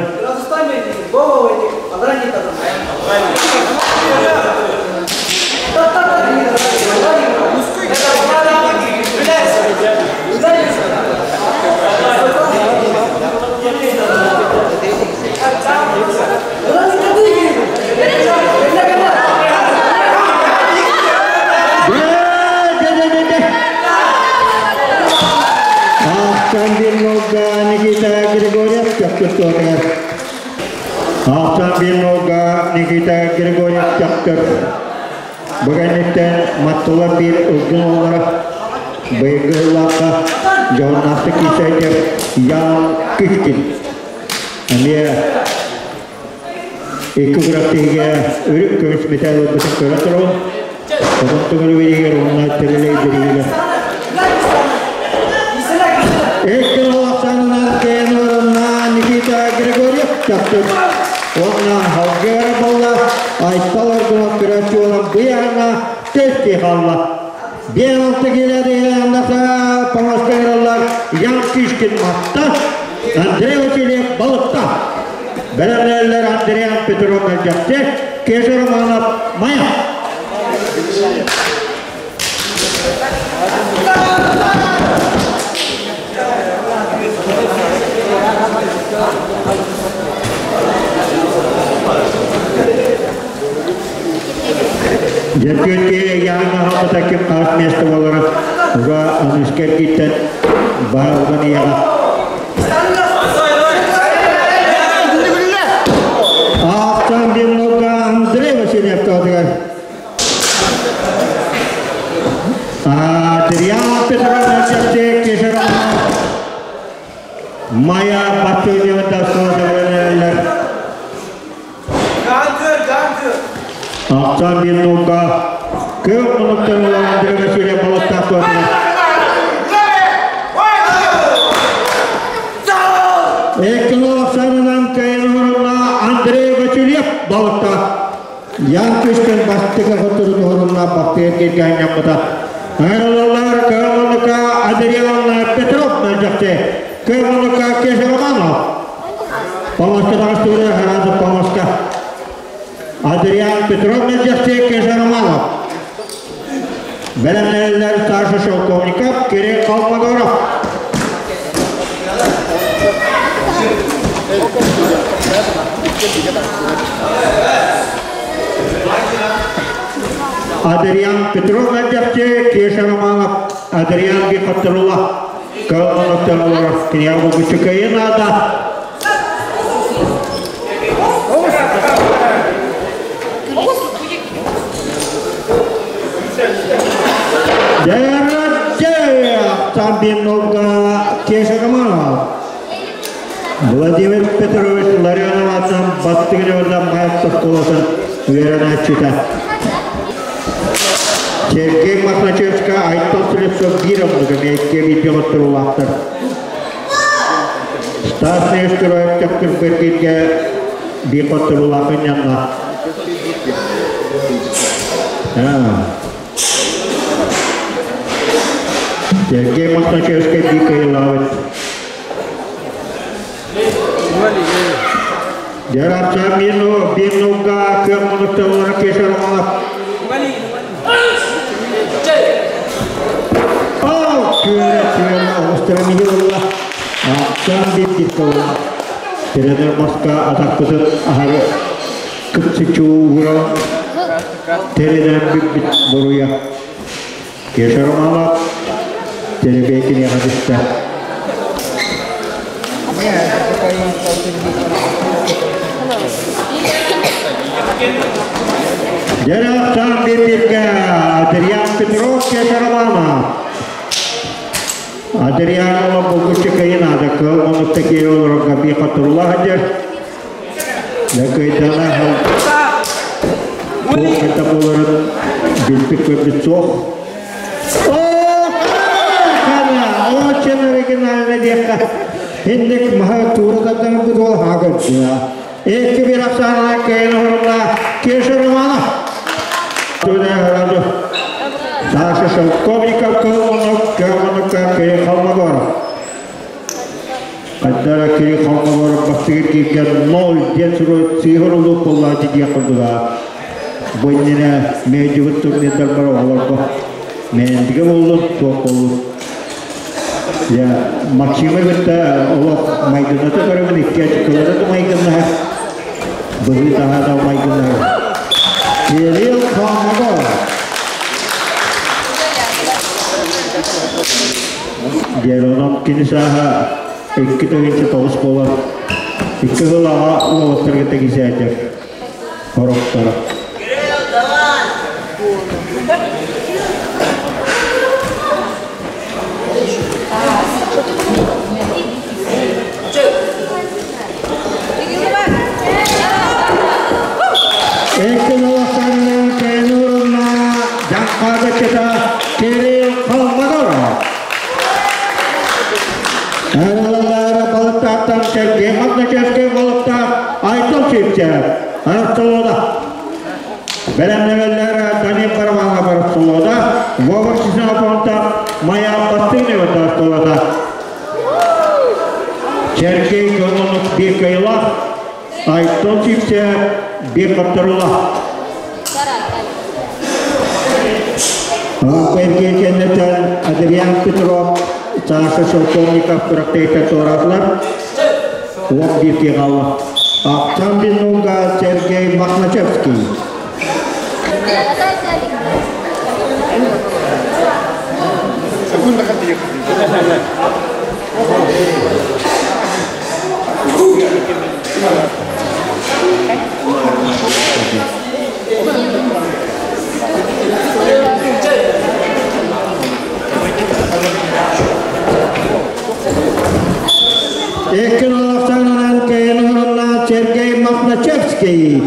Ақтан bir nokta Nikita Григорьев чаптыр. Ақтан bir nokta Nikita Григорьев чаптыр. Бүгінніктен маттылар bir ұзын оларақ быйгыллаққа жоғынақты кисәйтіп Ян Кишкин. Әме екі күрәктеге үрік көміс металл өтпесін көрі тұру. Одан түңілі берегер, онына тірілей берегер. Еккен олақсанынан кейін орынна Никита Григорьев чаптыр. Онна халгер болла, Айтал Аргунов күрәтші olan бұяғына төске қалла. Бен алты келеді андаса помоскайралар Ян Кишкин матта, Андрей Васильев балықта. Бәләнәлер Андреан Петров мәлжәпте, Кеша Романов Мая. Дьэ түөрт киһи ыйааһыҥҥа хаалбыта ким хас миэстэ буолара уга аныска эргиттэн баһылган ийэҕэ. Аахтан Бимнуга Андрей Васильев тоотугар. Адриан Петров Чэпчэк Кешероманов Майя Батыева Дасова Ахсан Бимнуга Көх мунуктан Андрей Васильев балыктаах тоотугар. Эккило ахсаанынан кайын Андрей Васильев балыктаах. Ян күстен бастыка хотурун хорунна бактыгар киргән яппыта. Айралалар Көлмонука Адриан Петров мөлжөкте. Көлмонука Кеша Романов. Помоска тағыстыры харазы помоска. Адриан Петров мөлжөкте Кеша Романов. Бәлемнелер Саша Шелковников, Кирилл Холмогоров. Адриан Петров мөлжөкте Кеша Романов. Адриан Бихаттырулла. Көлмонуктан Княгу Бучукайын ада. Дәрәҗә Тамбинога Кеша Романов. Владимир Петрович Ларионов атынан баттыгын ордан Майып Тосколосын үйрен ачыта. Сергей Махначевска Айтол Слепцов бир омнуга мекке видео турулактыр. Стас Нестеров төктүр бергенге бир турулакын янна. Сергей Махначевский бикайлавыт. Жарапча мину бинуга көм мунукталары Кеша Романов. О, күрә күрә оғыстыра михилла. Акчан бит бит кола. Тренер Москва атакпытын ахары кыпсы чуура. Теренен бит бит буруя. Кеша Романов телебекин ягадыста. Жарапчан бит битке Адриан Петров Кеша Романов. Адрианова булгучу кайынады кыл онукта кире би катурла хаджар. Лакайтана хал. Кайта боларын билпик көпүт соқ. О, кана, очень оригинально дека. Хиндик маха турадан бу хагыр. Екі бір ақсана кайын орынла Кеша Романов. Түне хараду. Саша Шелковников кыл онук кыл Кирилл Холмогоров. Каддара Кирилл Холмогоров бастыгыр кирген 0 ден сұры сыйғырулу қоллады дия құрдыға. Бойнина мейдігіт турнирдар бар оларға. Мендіге болду, тоқ болду. Я Максима гытта олох майдыната көрөмүн икки ачыкылары да майдынна. Быгы таха да майдынна. Кирилл Холмогоров. Деронон кинисаха икки төгінче тоғыз болар. Икки ғылаға уолаттарға тегісәдер. Хороктара. Екі налақтарының кәнурына жаққады кета Кирилл Холмогоров. Аралары балықтақтан Сергей Махначевский балықтақ Айтол Чипчев. Арастылода. Бәлемнемелері Данил Караманға барыстылода. Вова Чисина Майя Бастынева тастылода. Сергей Гононов bir кайлах, Айтол Чипчев bir қаптырыла. Кеннетен Адриан Петров, Саша Шелковников күрәктәйтә торатлар. Уак бир кегалы. Акчан Бинуга Сергей Махначевский. Икки олохтоонунан кэйэн Сергей Мохначевский.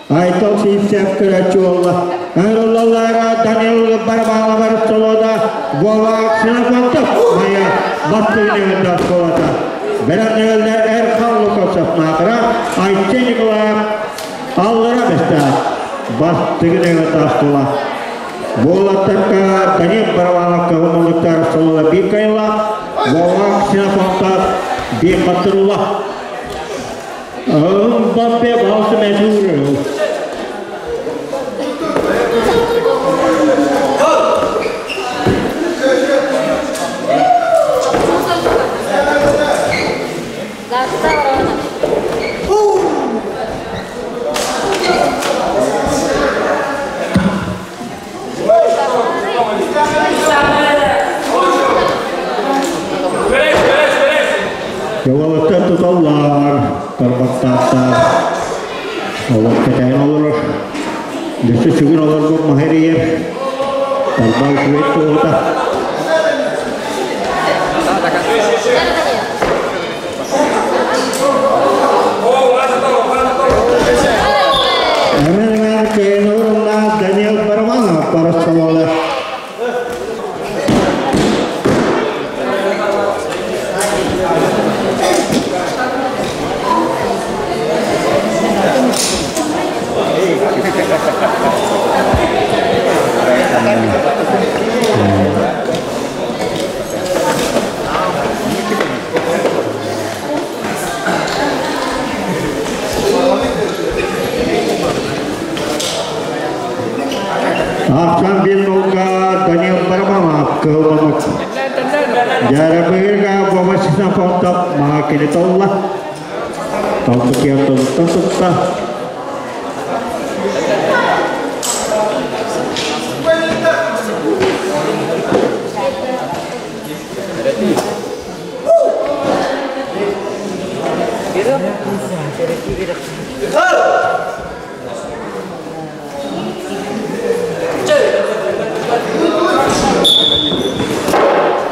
Айтал Сивцев көрөччү буолла. Ыҥырыллаллара Данил Барабанов солода Вова Ксенофонтов Майа бастыгын оскуолата. Бэлэмнэллэр Эрхан Лукасов Наахара, Айсен Николаев Аллара Бэстээх бастыгын оскуола. Буолаттарга Данил Барабанов кыһыл солода биир кайла, Вова Ксенофонтов биир хаттырыла. Mbappe bazı mecbur. Жолалыктар туталлар, тарбаттааттар. Олох кэтээн олорор. Дөссө сүгүн олорбут махерийер. Тарбал күвет туота. Hemen кэйэн Даниил Барабанов парасололар. Ахсан bir nolga Даниил Барабанов кылмамык. Жарабырга бабасына фонтап маакини толла. Толту киортолуттан тутта.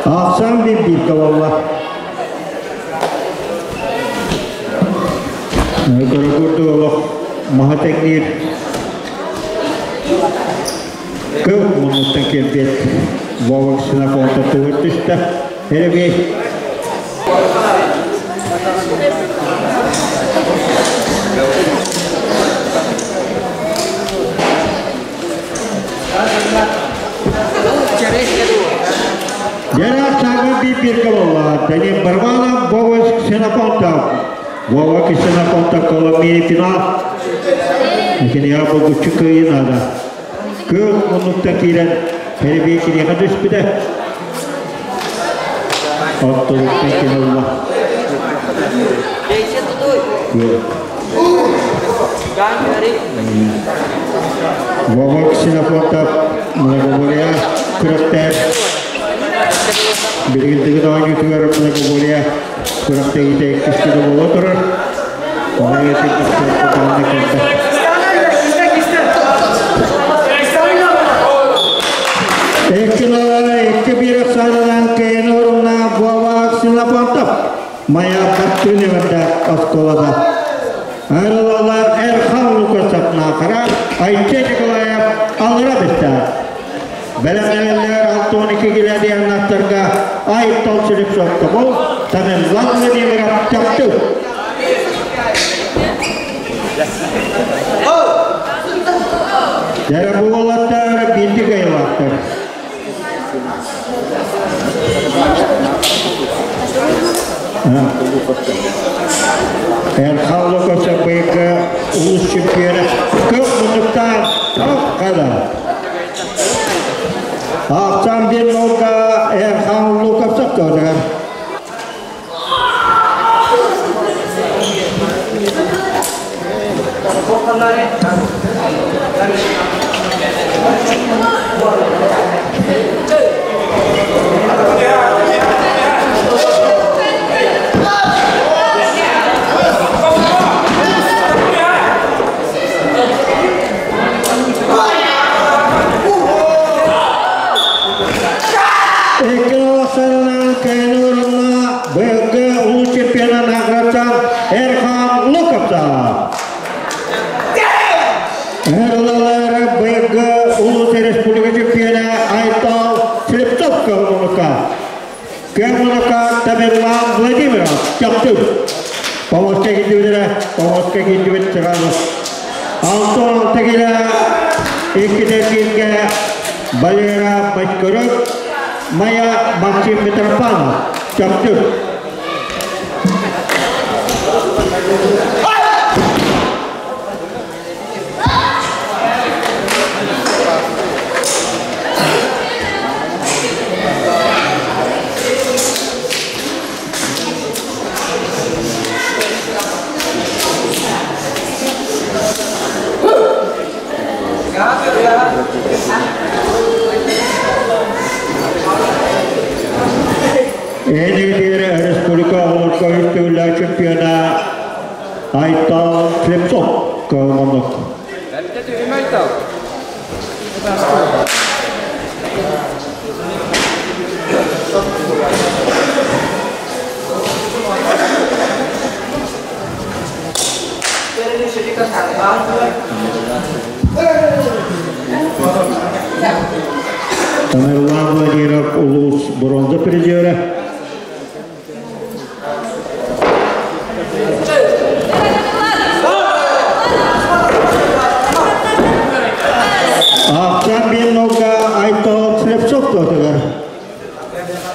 Ахсан bir bir кавалла. Көрө олох маха текнир. Көп мұнуттан келбет. Вова Ксенофонтов тугыр түсті. Эребей. Яра сага би бир кавалла. Данил Барбанов, Вова Ксенофонтов. Вова Ксенофонтов кола мини финал. Икини я бугу чыкыйын ада. Көп мұнуттан кирен Эребей кинеха түспүдэ. Оттолуктан кинолла. Вова Ксенофонтов многоборье күрөктер. Биргилдиги оонньуутугар многоборье күрэхтэһиитэ иккис буола турар. Онно кэлбэ. Икки бир сададан кейин орунна Вова Ксенофонтов. Мая Баттыневада осколада. Арылалар Эрхан Лукасов Нахара, Айче Николаев Алра бітті. Бәләмәләләр 6-12 келеді аннаттарға Айтол Сіліп соқты бол, Тамерлан Владимиров тәпті. Жара бұғалаттар, білді қайлаттар. Эрхан Лукасов быйгы улус чемпионы көп мұнықтан тоқ қада. Ақсан bir nolga Эрхан Лукасов көрдігер. Икки кэйин орунна быйылгы улуу чемпиона наградтан Эрхан Луковцев. Эралалары быйылгы улус республика чемпиона Айтал Слепцов Калмынука. Калмынука Тамерлан Владимиров Чаптыр. Помостка киирдибитэрэ, помостка киирдибит сразу. Антон Алтагила иккитэ Валера Бочкарев, Майя Максим Митрофанов, Чаптыр. Эдигдире республика олорко үстүллэр чемпиона Айтал Слепцов кылманок. Әлде түйім Айтал. Тамерлан Владимиров улус бронза призера.